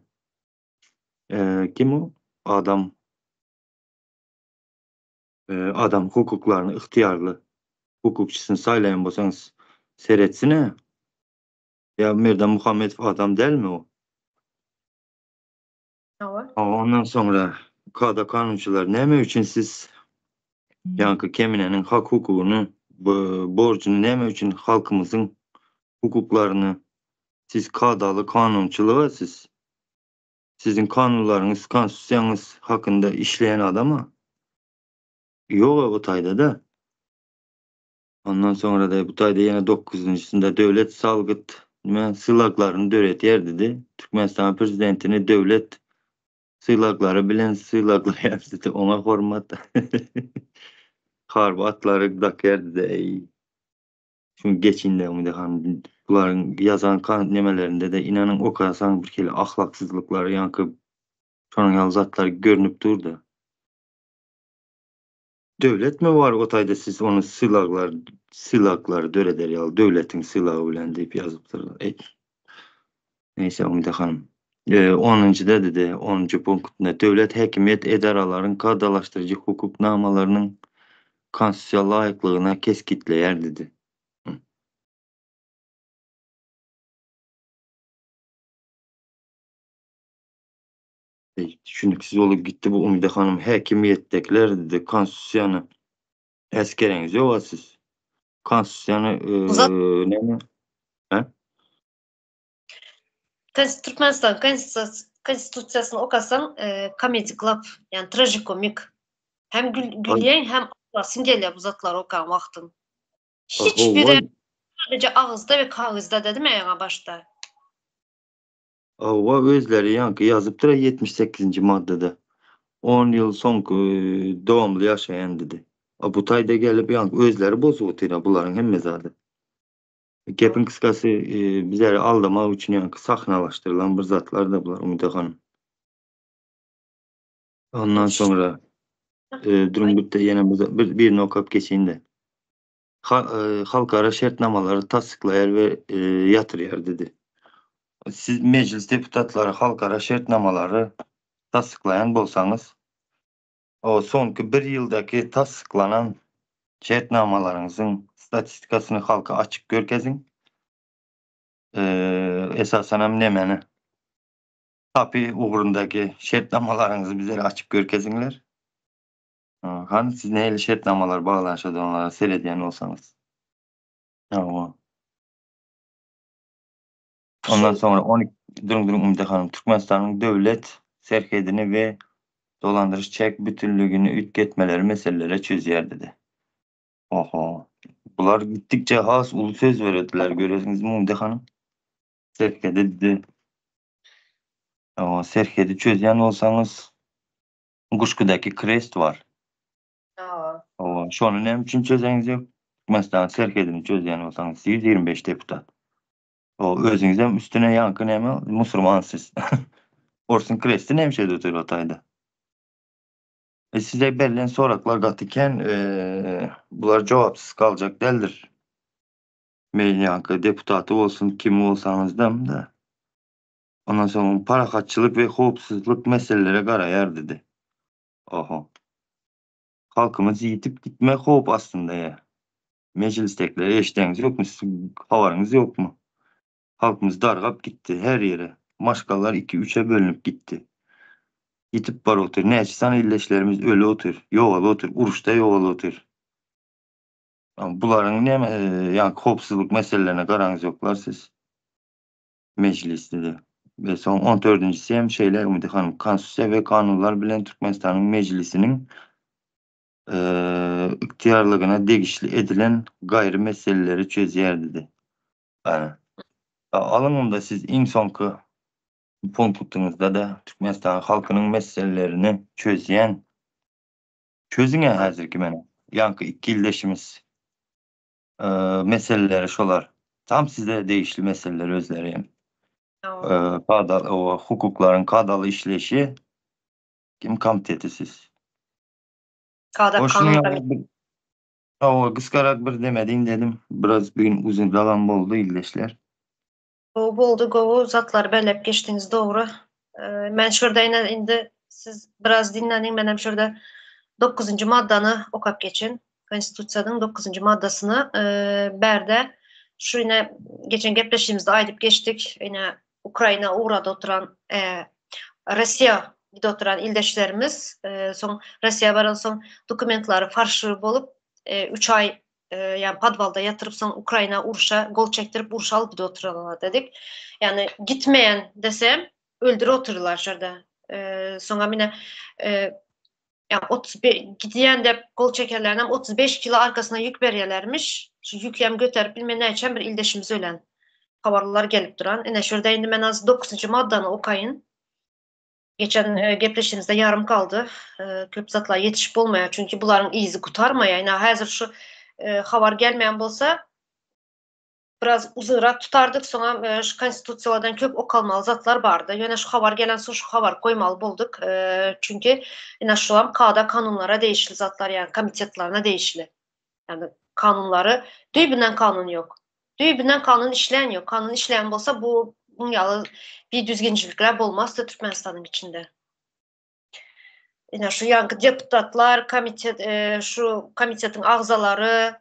Kim o? Adam adam hukuklaryny ygtyýarly hukukçysyny saýlaýan bolsaňyz seretsine. Ýa Merdan Muhammedow adam dälmi o? Hawa. Ondan soňra kada kanunçylar näme üçin siz ýaňky Keminäniň hak hukugyny borjuny näme üçin halkymyzyň hukuklaryny siz kadaly kanunçylyga siz siziň kanunlaryňyz konstitusiýaňyz hakynda işleýän adama ýoga o taýdada. Ondan soňra-da bu taýda ýene dokuzynjysynda döwlet salgyt nime sylaglaryny döredýär diýdi. Türkmenistanyň prezidentini döwlet sylaglary bilen sylaglaýar diýdi. Oňa hormat harby atlary dakýar diýdi. Eý. Şuny geçin-de Umyda hanym. Bularyň ýazan kan nemelerinde-de inanyň okasaň bir hili ahlaksyzlyklar ýaňky şonuň ýaly zatlar görnüp dur-da. Döwletmi bar o taýda siz ony sylaglar sylaglary döreder ýaly döwletiň sylagy bilen diýip ýazypdyrlar. Eý. Neýse Umyda hanym. Onunjyda dedi, onunjy punktynda döwlet häkimiýet edaralaryň kadalaşdyryjy hukuk namalarynyň konstitusiýa laýyklygyna kesgitleýär dedi. Düşüniksiz bolup gitdi bu Umyda hanym häkimiýetdekiler dedi konstitusiýany äsgereňiz ýoga siz konstitusiýany näme hä? Türkmenistan konstitusiýasyny okasaň komedi klub ýagny trajikomik hem gülýäň hem aglasyň gelýär bu zatlary okan wagtyň. Hiç biri sadece agyzda we kagyzda dedim ya ýaňa başda. Hawa özleri ýaňky ýazypdyr 78-nji maddada. On ýyl soňky dowamly ýaşaýan dedi. A bu taýda gelip ýaňky özleri bozup otyr bularyň hemme zady. Gepiň kyskasy bizleri aldamak üçin ýaňky sahnalaşdyrylan bir zatlar-da bular Umyda hanym. Ondan soňra duruň bitte ýene bir birini okap geçeýin-de. Halkara şertnamalary tassyklaýar we ýatyrýar dedi. Siz mejlis deputatlary halkara şertnamalary tassyklaýan bolsaňyz, o soňky bir ýyldaky tassyklanan şertnamalaryňyzyň statistikasyny halka açyk görkeziň. Esasanam nemeni? Tapy ugrundaky şertnamalaryňyzy bizlere açyp görkeziňler. Hany siz nähili şertnamalar baglanyşadygyňyza seredýän bolsaňyz. Hawa. Ondan soňra 12 duruň duruň Umyda hanym Türkmenistanyň döwlet serhedini we dolandyryş çäk bütünligini üýtgetmeleri meselelere çözýär dedi. Oho. Bular gitdikçe has uly söz berediler göresiňizmi Umyda hanym? Serhedi dedi. Hawa, serhedi çözýän bolsaňyz Guşkudaky krest bar. Hawa. Hawa, şony näme üçin çözeňiz ýok? Türkmenistanyň serhedini çözýän bolsaňyz 125 deputat. O özüňizem üstüne ýaňky näme musurman siz. Orsuň kresti näme şeýle otyr o taýda? E size berlen soraklar gaty kän, e, bular jogapsyz galjak däldir. Men ýaňky deputaty bolsun, kim bolsaňyzdam da. Ondan soň parahatçylyk we howpsuzlyk meselelere garaýar dedi. Oho. Halkymyz ýitip gitme howp astynda ýa. Mejlisdekileri eşdeňiz ýokmy siz habaryňyz ýokmy? Halkymyz dargap gitdi her ýere. Maşgalalar iki-üçe bölünip gitdi. Ýitip baryp otyr. Näçe sany ildeşlerimiz öli otyr, ýogaly otyr, uruşda ýogaly otyr. Bularyň näme ýa howpsuzlyk meselelerine garaňyz ýoklar siz. Mejlisde-de. We soň on dördünjisi hem şeýle Umyda hanym, Konstitusiýa we kanunlar bilen Türkmenistanyň Mejlisiniň ygtyýarlygyna degişli edilen gaýry meseleleri çözýär diýdi. Ana. Alyň onda siz iň soňky punktyňyzda-da Türkmenistan halkynyň meselelerini çözýän. Çözüň-ä häzirki meni. Ýaňky iki ildeşimiz meseleleri şolar. Tam size degişli meseleler özleri hem. Kada, o hukuklaryň kadaly işleýşi kim komiteti siz? Kada kanun Hawa, gysgarak bir demediň dedim. Biraz bu gün uzyn dalam boldy ildeşler. Gowy boldy, gowy zatlary belläp geçdiňiz dogry. Men şu ýerde ine indi siz biraz dinleniň, menem şu ýerde dokuzynjy maddany okap geçen. Konstitusiýanyň dokuzynjy maddasyny bärde şu ine geçen gepleşigimizde aýdyp geçdik. Ine Ukraina ugrada oturan Russiýa gidip oturan ildeşlerimiz soň Russiýa baran soň dokumentlary farşywy bolup 3 aý ýa podwalda ýatyryp soň Ukraina urşa gol çekdirip urşa alyp gidip oturanlar dedik. Ýani gitmeýän desem öldürip otyrlar şurada. Soňa mine ýa 35 gidýän dep gol çekerlerinem 35 kilo arkasyna ýük berýärlermiş. Şu ýüki hem göterip bilmeýän näçe bir ildeşimiz ölen. Habarlar gelip duran. Ine şurada indi men az 9-njy maddany okaýyn. Geçen e, gepleşigimizde ýarym galdy. E, köp zatlar ýetişip bolmaýar. Çünki bularyň yzy gutarmaýar. Ine häzir şu e, habar gelmeýän bolsa biraz uzynrak tutardyk. Soňam e, şu konstitusiýalardan köp okalmaly zatlar bardy. Ýöne şu habar gelen soň şu habary goýmaly bolduk. E, çünki ine şulam kada kanunlara degişli zatlar, ýagny komitetlerine degişli. Ýagny kanunlary düýbünden kanun ýok. Düýbünden kanun işleýän ýok. Kanun işleýän bolsa bu buň ýaly bir düzgünçilikler bolmazdy Türkmenistanyň içinde. Ine şu ýaňky deputatlar, komitet, e, şu komitetiň agzalary,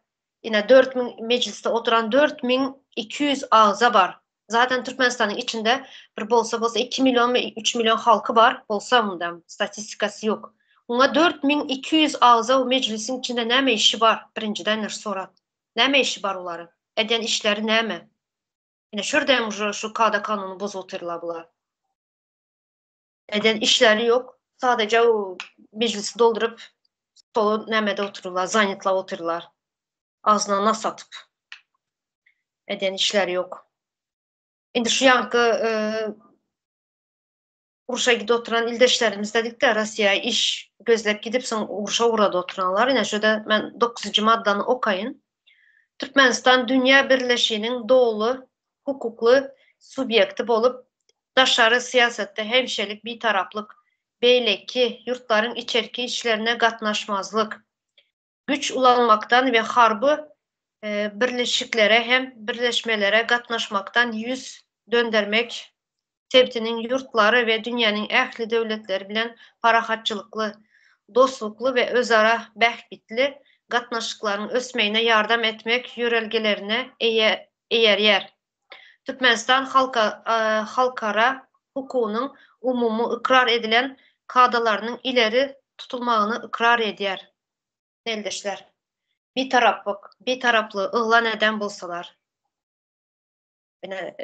ine 4000 mejlisde oturan 4200 agza bar. Zaten Türkmenistanyň içinde bir bolsa bolsa 2 million we 3 million halky bar, bolsa mundan statistikasy ýok. Muňa 4200 agza mejlisiň içinde näme işi bar? Birinjiden sorak. Näme işi bar olaryň? Eden işleri näme? Ine şurada hem şu, şu kada kanuny bozup otyrlar bular. Eden işleri ýok. Sadece o meclisi dolduryp stolu nämede otururlar, zanytla otururlar. Agzyna nas atyp. Eden işleri ýok. Indi şu ýanky e, urşa gidip oturan ildeşlerimiz dedik de Russiýa iş gözläp gidip soň urşa ugrady oturanlar. Ine şurada men 9-njy maddany okaýyn. Türkmenistan dünýä birleşiginiň doly hukukly subýekti bolup, daşary syýasatda hemişelik bitaraplyk, beýleki ýurtlaryň içerki işlerine gatnaşmazlyk, güýç ulanmakdan we harby birleşiklere hem birleşmelere gatnaşmakdan ýüz döndermek, sebitiniň ýurtlary we dünýäniň ähli döwletleri bilen parahatçylykly, dostlukly we özara bähbitli gatnaşyklaryň ösmegine ýardam etmek ýörelgelerine eýerýär. Türkmenistan halkara hukugynyň umumy ykrar edilen kadalarynyň ileri tutulmagyny ykrar edýär. Ildeşler, Bitaraplyk, Bitaraplygy yglan eden bolsalar, ine,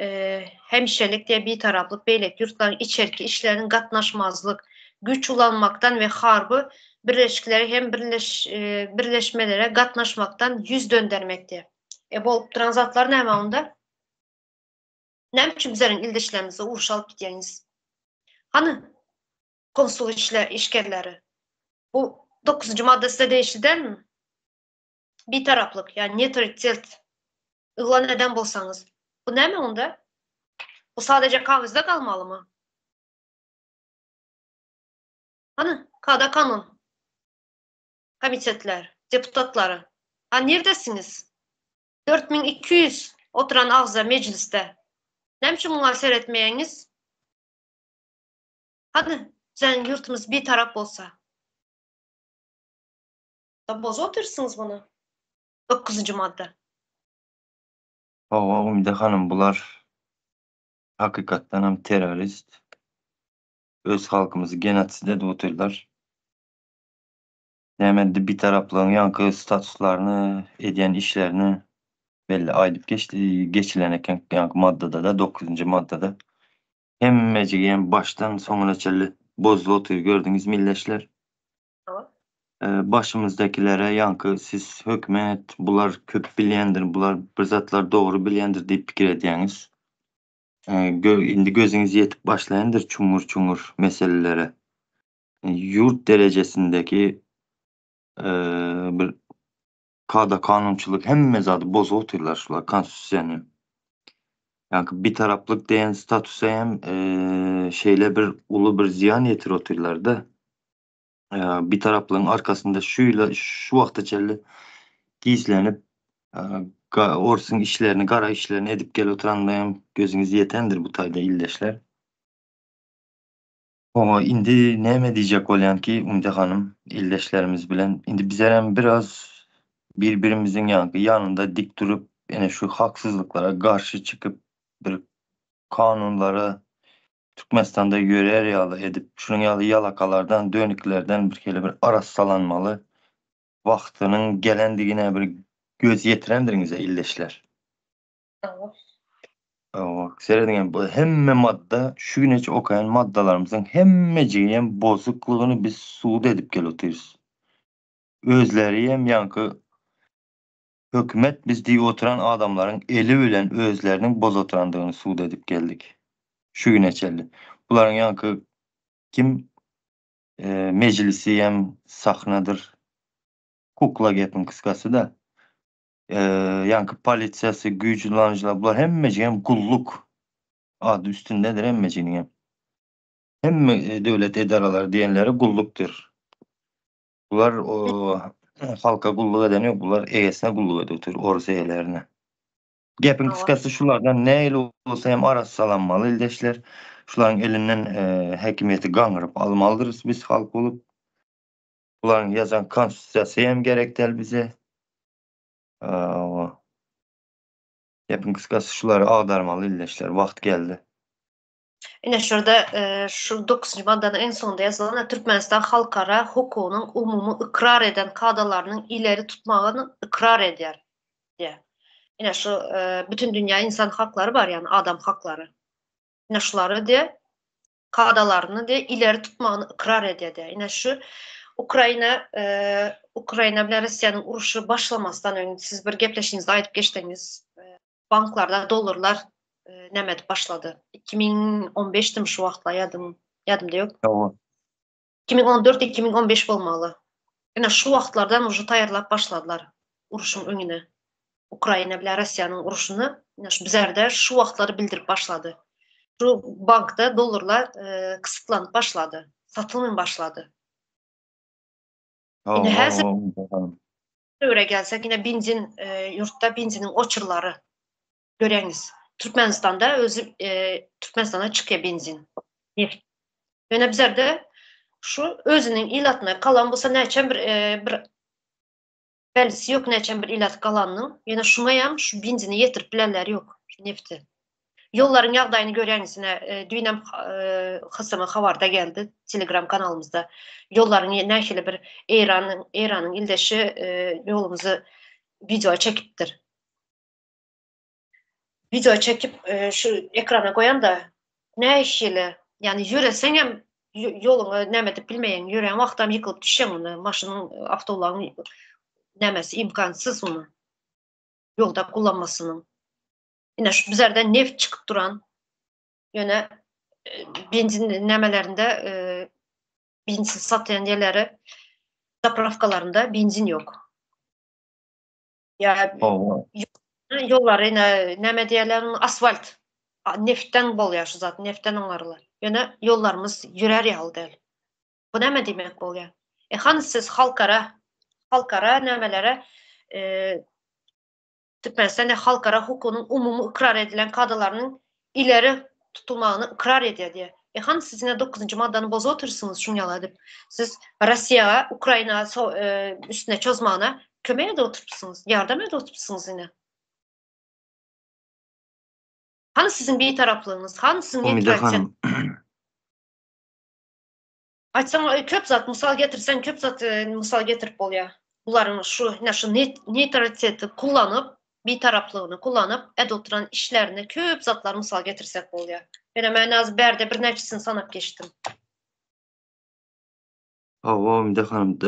hemişelik diýe Bitaraplyk beýleki ýurtlaryň içerki işlerine gatnaşmazlyk, güýç ulanmakdan we harby birleşiklere hem birleşmelere gatnaşmakdan ýüz döndermek diýe. E bolup duran zatlar näme onda? Näme üçin bizleriň ildeşlerimizi urşa alyp gidýäňiz? Hany konsul işle işgärleri? Bu 9-njy madda size degişli dälmi? Bitaraplyk, ýagny neutralitet yglan eden bolsaňyz, bu näme onda? Bu sadece kagyzda galmalymy? Hany kada kanun? Komitetler, deputatlary. Ha nirdesiňiz? 4200 oturan agza mejlisde. Näme üçin muňa seretmeýäňiz? Hany biziň ýurtumyz bitarap bolsa. Da bozup otyrsyňyz muny. 9-njy madda. Hawa Umyda hanym bular hakykatdanam terrorist. Öz halkymyzy genosid edip otyrlar. Näme indi bitaraplygyň ýaňky statuslaryny, edýän işlerini belli aýdyp geçdi, geçilen eken ýaňky maddada-da, dokuzynjy maddada. Hemmejigi hem başdan soňuna çenli bozdy otyr gördüňiz milleşler. Başymyzdakilere ýaňky siz hökümet, bular köp bilýändir, bular bir zatlar dogry bilýändir diýip pikir edýäňiz. Indi gözüňiz ýetip başlaýandyr çuňňur-çuňňur meselelere. Ýurt derejesindeki. Bir kada kanunçylyk hemme zady bozup otyrlar şular konstitusiýany. Ýaňky bitaraplyk diýen statusa hem şeýle bir uly bir zyýan ýetirip otyrlar-da. Bitaraplygyň arkasynda şu ýyla şu wagta çenli gizlenip orsuň işlerini, gara işlerini edip gelip oturanyna hem gözüňiz ýetendir bu taýda ildeşler. Oňa indi näme diýjek bolýan ki, Umide hanym, ildeşlerimiz bilen indi bizerem biraz bir-birimiziň ýaňky ýanynda dik durup, ene şu haksyzlyklara garşy çykyp, bir kanunlara Türkmenistanda ýörär ýaly edip, şunuň ýaly ýalakalardan, dönüklerden bir hili bir arassalanmaly wagtynyň gelendigine bir göz ýetirendiriňiz-ä ildeşler. Hawa, serediň bu hemme madda şu güneçe okaýan maddalarymyzyň hemmejigi hem bozuklygyny biz subut edip gelip otyrys. Özleri hem ýaňky hökümet biz diýip oturan adamlaryň eli bilen özleriniň boz oturandygyny subut edip geldik. Şu güne çenli. Bularyň ýaňky kim mejlisi hem sahnadyr. Kukla gepiň kysgasy-da. Ýaňky polisiýasy, güýç ulanyjylar bular hemmejigem gulluk. Ady üstündedir hemmejiginiňem. Hemme döwlet edaralary diýenleri gullukdyr. Bular halka gulluk eden ýok, bular egesine gulluk edip otyr, orus eýelerine. Gepiň kysgasy şulardan nähili bolsa hem arassalanmaly ildeşler. Şularyň elinden häkimiýeti gaňryp almalydyrys biz halk bolup. Bularyň ýazan konstitusiýasy hem gerek däl bize. Gepiň kysgasy şulary agdarmaly ildeşler, wagt geldi. Ine şurada şu dokuzynjy maddanyň iň soňunda ýazylan Türkmenistan halkara hukugynyň umumy ykrar eden kadalarynyň ileri tutmagyny ykrar edýär diýýär. Ine şu bütün dünýä insan haklary bar ýagny adam haklary. Ine şulary diýýär kadalaryny diýýär ileri tutmagyny ykrar edýär diýýär. Ine şu Ukraina Ukraina bilen Russiýanyň urşy başlamasdan öň siz bir gepleşigiňizde aýdyp geçdiňiz banklarda dollarlar näme edip başlady. 2015-dim şu wagtlar ýadym ýadymda ýok. Hawa. 2014-2015 bolmaly. Ine şu wagtlardan uje taýýarlap başladylar urşuň öňüne. Ukraina bilen Russiýanyň urşuny ine şu bizerde şu wagtlary bildirip başlady. Şu bankda dollarlar kysytlanyp başlady. Satylmay başlady. Indi häzir döwre gelsek ine benzin ýurtda benziniň oçurlary göreňiz. Türkmenistanda özi Türkmenistana çykýar benzin. Neft. Ýöne bizerde şu özüniň ilatyna galan bolsa näçe bir bir bellisi ýok näçe bir ilat galanynyň. Ýöne şuňa hem şu benzini ýetirip bilenleri ýok, şu nefti. Ýollaryň ýagdaýyny görýäňiz ine düýnem HSM habarda geldi Telegram kanalymyzda. Ýollaryň nähili bir Eýranyň Eýranyň ildeşi ýolumyzy wideo çekipdir. Wideo çekip şu ekrana goýanda nähili ýagny ýöreseň hem ýoluňy näme edip bilmeýäň ýörän wagtam ýykylyp düşýäň ony maşynyň awtoulagyň nämesi imkansyz ony ýolda kullanmasynyň. Ine şu bizlerden neft çykyp duran ýöne benzin nämelerinde benzin satýan ýerleri zapravkalarynda benzin ýok. Ýa ýollary näme diýerler asfalt neftden bolýar şu zat neftden oňarylar. Ýöne ýollarymyz ýörär ýaly däl. Bu näme diýmek bolýar? E hany siz halkara halkara nämelere Türkmenistan halkara hukugynyň umumy ykrar edilen kadalarynyň ileri tutulmagyny ykrar edýär diýýär. E hany siz ine dokuzynjy maddany bozup otyrsyňyz şuň ýaly edip. Siz Russiýa Ukraina üstüne çozmagyna kömek edip oturypsyňyz, ýardam edip oturypsyňyz ine. Hany siziň bitaraplygyňyz, hany siziň Umyda hanym. Aýtsaň köp zat mysal getirseň köp zat mysal getirip bolýar. Bularyň şu ine şu neutraliteti kullanyp, bitaraplygyny kullanyp edip oturan işlerine köp zatlar mysal getirsek bolýar. Ýöne men az bärde birnäçesini sanap geçdim. Hawa Umyda hanym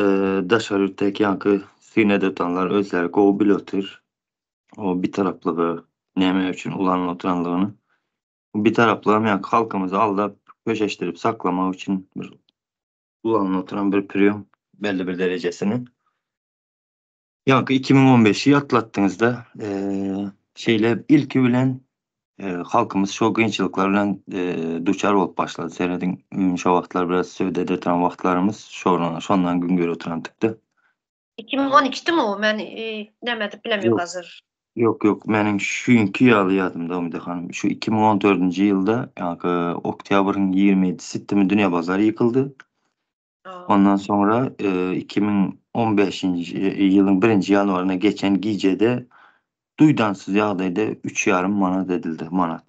daşary ýurtdaky ýaňky syn edip oturanlar özleri gowy bilip otyr. O bitaraplygy näme üçin ulanyp oturanlygyny. Bu bitaraplygam ýaňky halkymyzy aldap, köşeşdirip saklamak üçin bir ulanylyp oturan bir priýom belli bir derejesini. Ýaňky 2015-i ýatlatdyňyzda, şeýle ilki bilen halkymyz şo kynçylyklar bilen duçar bolup başlady. Serediň, şo wagtlar biraz söwdede oturan wagtlarymyz, şondan gün görüp oturandyk-da. 2012-dimi o? Men näme edip bilemok hazir. Ýok, ýok, meniň şuňki ýaly ýadymda Umyda hanym. Şu 2014-nji ýylda, ýaňky oktýabryň 27-sitdimi dünýä bazary ýykyldy. Ondan soňra 2015-nji ýylyň birinji ýanwaryna geçen gijede duýdansyz ýagdaýda üç ýarym manat edildi, manat.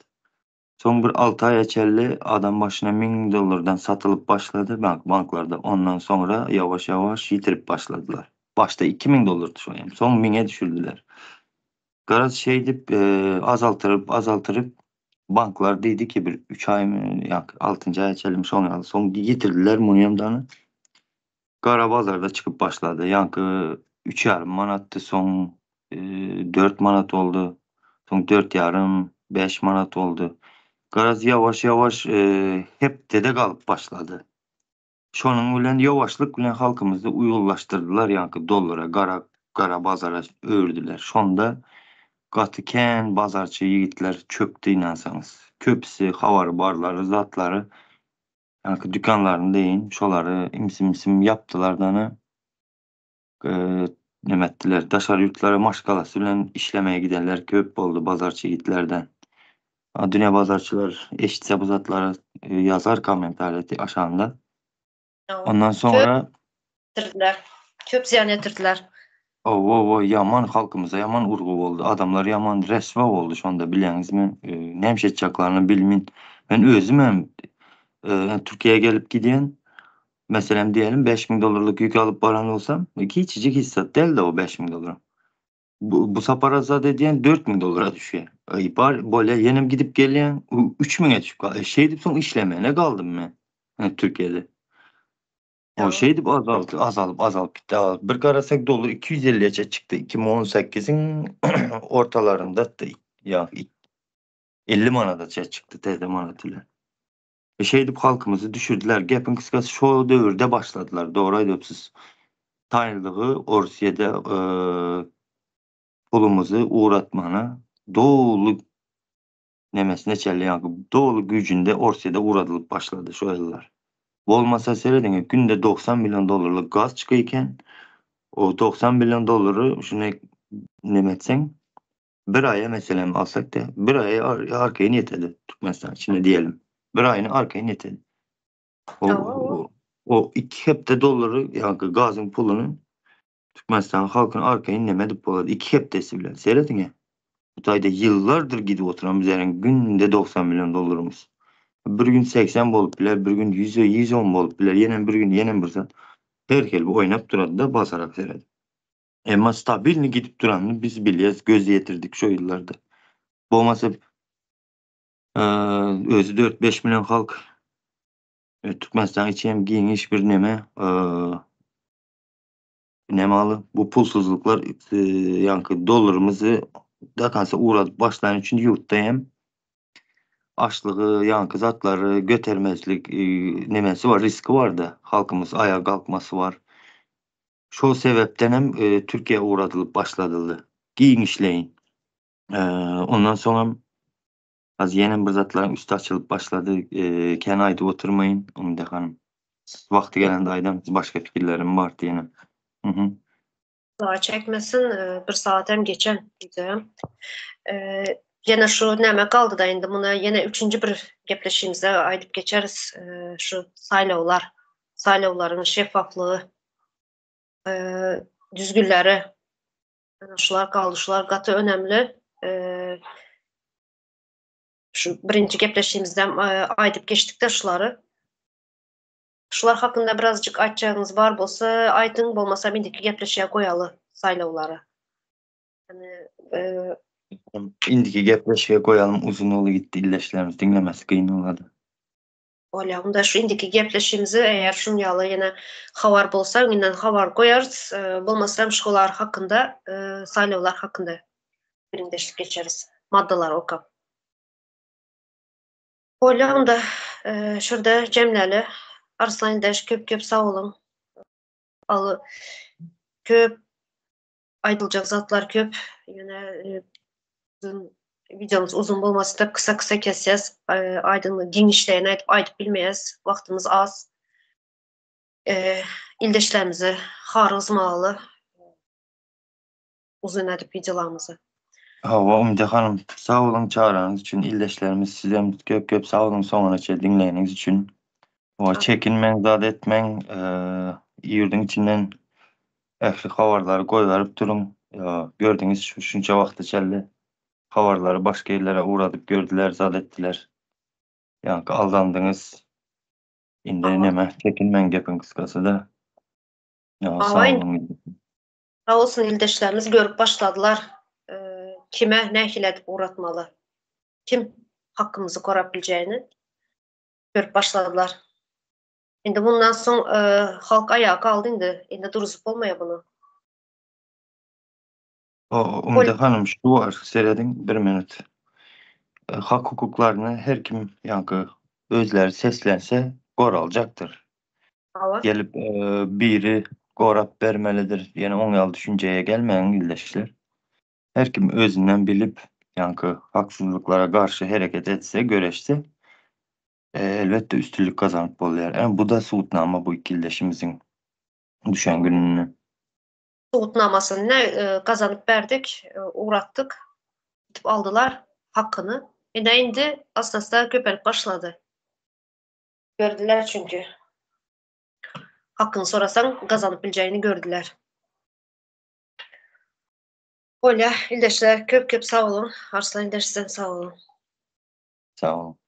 Soň bir alty aýa çenli adam başyna 1000 dollardan satylyp başlady bank banklarda. Ondan soňra ýawaş-ýawaş ýitirip başladylar. Başda 2000 dollardy şo hem, soň müňe düşürdiler. Garaz şeýdip azaltyryp, azaltyryp banklar diýdi ki bir 3 aýmy ýa 6-njy aýa çenlimi şoň ýaly soň ýitirdiler muny dany. Gara bazarda çykyp başlady. Ýaňky 3 ýarym manatdy soň 4 manat boldy. Soň 4 ýarym, 5 manat boldy. Garaz ýawaş ýawaş hepdede galyp başlady. Şonuň bilen ýawaşlyk bilen halkymyzy uýgunlaşdyrdylar ýaňky dollara gara gara bazara öwürdiler. Şonda gaty kän bazarçy ýigitler çökdi ynansaňyz. Köpüsi habary barlary zatlary ýaňky dükanlaryny deýin şolary imsim-imsim ýapdylardany neme etdiler. Daşary ýurtlara maşgalasy bilen işlemeye gidenler köp boldy bazarçy ýigitlerden. Dünýä bazarçylar eşitse bu zatlary ýazar kommentariýa aşagynda. Ondan soňra Ýetirdiler. Köp zyýan ýetirdiler. Owo, owo, ýaman halkymyza ýaman urgy boldy. Adamlar ýaman reswa boldy şonda bilýäňizmi? Näme etjeklerini bilmin. Men özüm hem Türkiýä gelip gidýän. Meselem diýelim 5000 dollarlyk ýük alyp baran bolsam, kiçijik hissat däl-de o 5000 dollar. Bu, bu sapar azat edýän 4000 dollara düşýär. Eý bar bolýa ýenem gidip gelýän 3000-e düşüp gal. E, şeýdip soň işlemene galdym men. Yani Türkiýede. O şeýdip azaldy, azalyp azalyp gitdi. Bir garasak dolar 250-çe çykdy. 2018-iň ortalarynda ya 50 manata çykdy täze manat bilen. E şeýdip halkymyzy düşürdiler. Gepiň kysgasy şo döwürde başladylar. Dogry aýdypsyz. Taýynlygy Orsýede pulumyzy ugratmana doly nemesine çenli ýa doly güýjünde Orsýede ugradylyp başlady şo ýyllar. Bolmasa serediň günde 90 million dollarlyk gaz çyky eken. O 90 million dollary şuny neme etseň Bir aýa meselem alsak-da, bir aýa arkaýyn ýetedi Türkmenistan içinde diýelim. Bir aýyny arkaýyn ýetedi. O, o, o iki hepde dollary, ýa gazyň puluny Türkmenistan halkyny arkaýyn neme edip bolady? Iki hepdesi bilen. Serediň. Bu taýda ýyllardyr gidip oturan bizleriň günde 90 million dollarymyz. Bir gün 80 bolup biler, bir gün 100 110 bolup biler, ýene bir gün ýene bir zat. Her hil oýnap durady da bazarak seredip. Emma stabilny gidip duranyny biz bilýäs, göz ýetirdik şo ýyllarda. Bolmasa özi 4-5 million halk Türkmenistan içi hem giňiş bir neme neme aly bu pulsuzluklar ýaňky dollarymyzy dakansa ugradyp başlan üçin ýurtda hem açlygy ýaňky zatlary götermezlik nemesi bar riski barda halkymyz aýaga galkmasy bar. Şol sebäpden hem Türkiýä ugradylyp başladyldy. Giňişleýin. Ondan soňam az ýene bir zatlaryň üsti açylyp başlady. Kän aýdyp oturmaýyn, Umyda hanym. Wagty gelende aýdam, başga pikirlerim bar diýenem. Mhm. Daha çekmesin, bir saat hem geçen diýdim. Ýene şu näme galdy da indi muny ýene üçünji bir gepleşigimizde aýdyp geçeris. Şu saýlawlar, saýlawlaryň şeffaflygy düzgünleri şular galdy, şular gaty önemli. Şu birinji gepleşigimizde aýdyp geçdik-de şulary. Şular hakynda birazjyk aýtjagyňyz bar bolsa aýdyň, bolmasa indiki gepleşige goýaly saýlawlary. Yani indiki gepleşige goýalym uzyn boldy gitdi illeşlerimiz diňlemesi kyn bolady. Bolýar. Onda şu indiki gepleşigimizi eger şuň ýaly ýene habar bolsa, öňünden habar goýarys. Bolmasa hem şular hakynda, saýlawlar hakynda gürrüňdeşlik geçeris. Maddalary okap. Bolýar onda şurada jemläli. Arslan ildeş köp köp sag boluň. Al köp. Aýdyljak zatlar köp. Ýöne biziň wideomyz uzyn bolmasyn diýip kysa-kysa kesýäs. Aýdyň giňişleýin aýdyp aýdyp bilmeýäs. Wagtymyz az. Ildeşlerimizi hargyzmaly uzyn edip wideolarymyzy. Hawa Umyda hanym sag boluň çagyraňyz üçin ildeşlerimiz sizem köp köp sag boluň soňuna çenli diňläniňiz üçin. Oňa çekinmäň zat etmäň ýurduň içinden ähli habarlary goýberip duruň. Gördüňiz şu şunça wagta çenli habarlary başga ýerlere ugradyp gördüler zat etdiler. Ýaňky aldandyňyz. Indi neme çekinmäň gepiň gysgasy-da. Sag boluň. Sag bolsun ildeşlerimiz görüp başladylar kime nähili edip ugratmaly kim hakymyzy gorap biljegini görüp başladylar. Indi mundan soň halk aýaga galdy indi indi duruzyp bolmaýar buny. Umyda hanym şu bar serediň bir minut. Hak hukuklaryny her kim ýaňky özleri seslense goraljakdyr. Hawa. Gelip biri gorap bermelidir diýen oň ýaly düşünjeye gelmäň ildeşler. Her kim özünden bilip ýaňky haksyzlyklara garşy hereket etse, göreşse elbetde üstünlik gazanyp bolýar. Ene bu-da subutnama bu iki ildeşimiziň düşen gününden. Subutnamasyny ne gazanyp berdik, ugratdyk. Gidip aldylar hakyny. Ine indi asta-asta köpelip başlady. Gördüler çünki. Hakyny sorasaň gazanyp biljegini gördüler. Bolýa ildeşler köp köp sag boluň. Arslan ildeş sizem sag boluň. Sag boluň.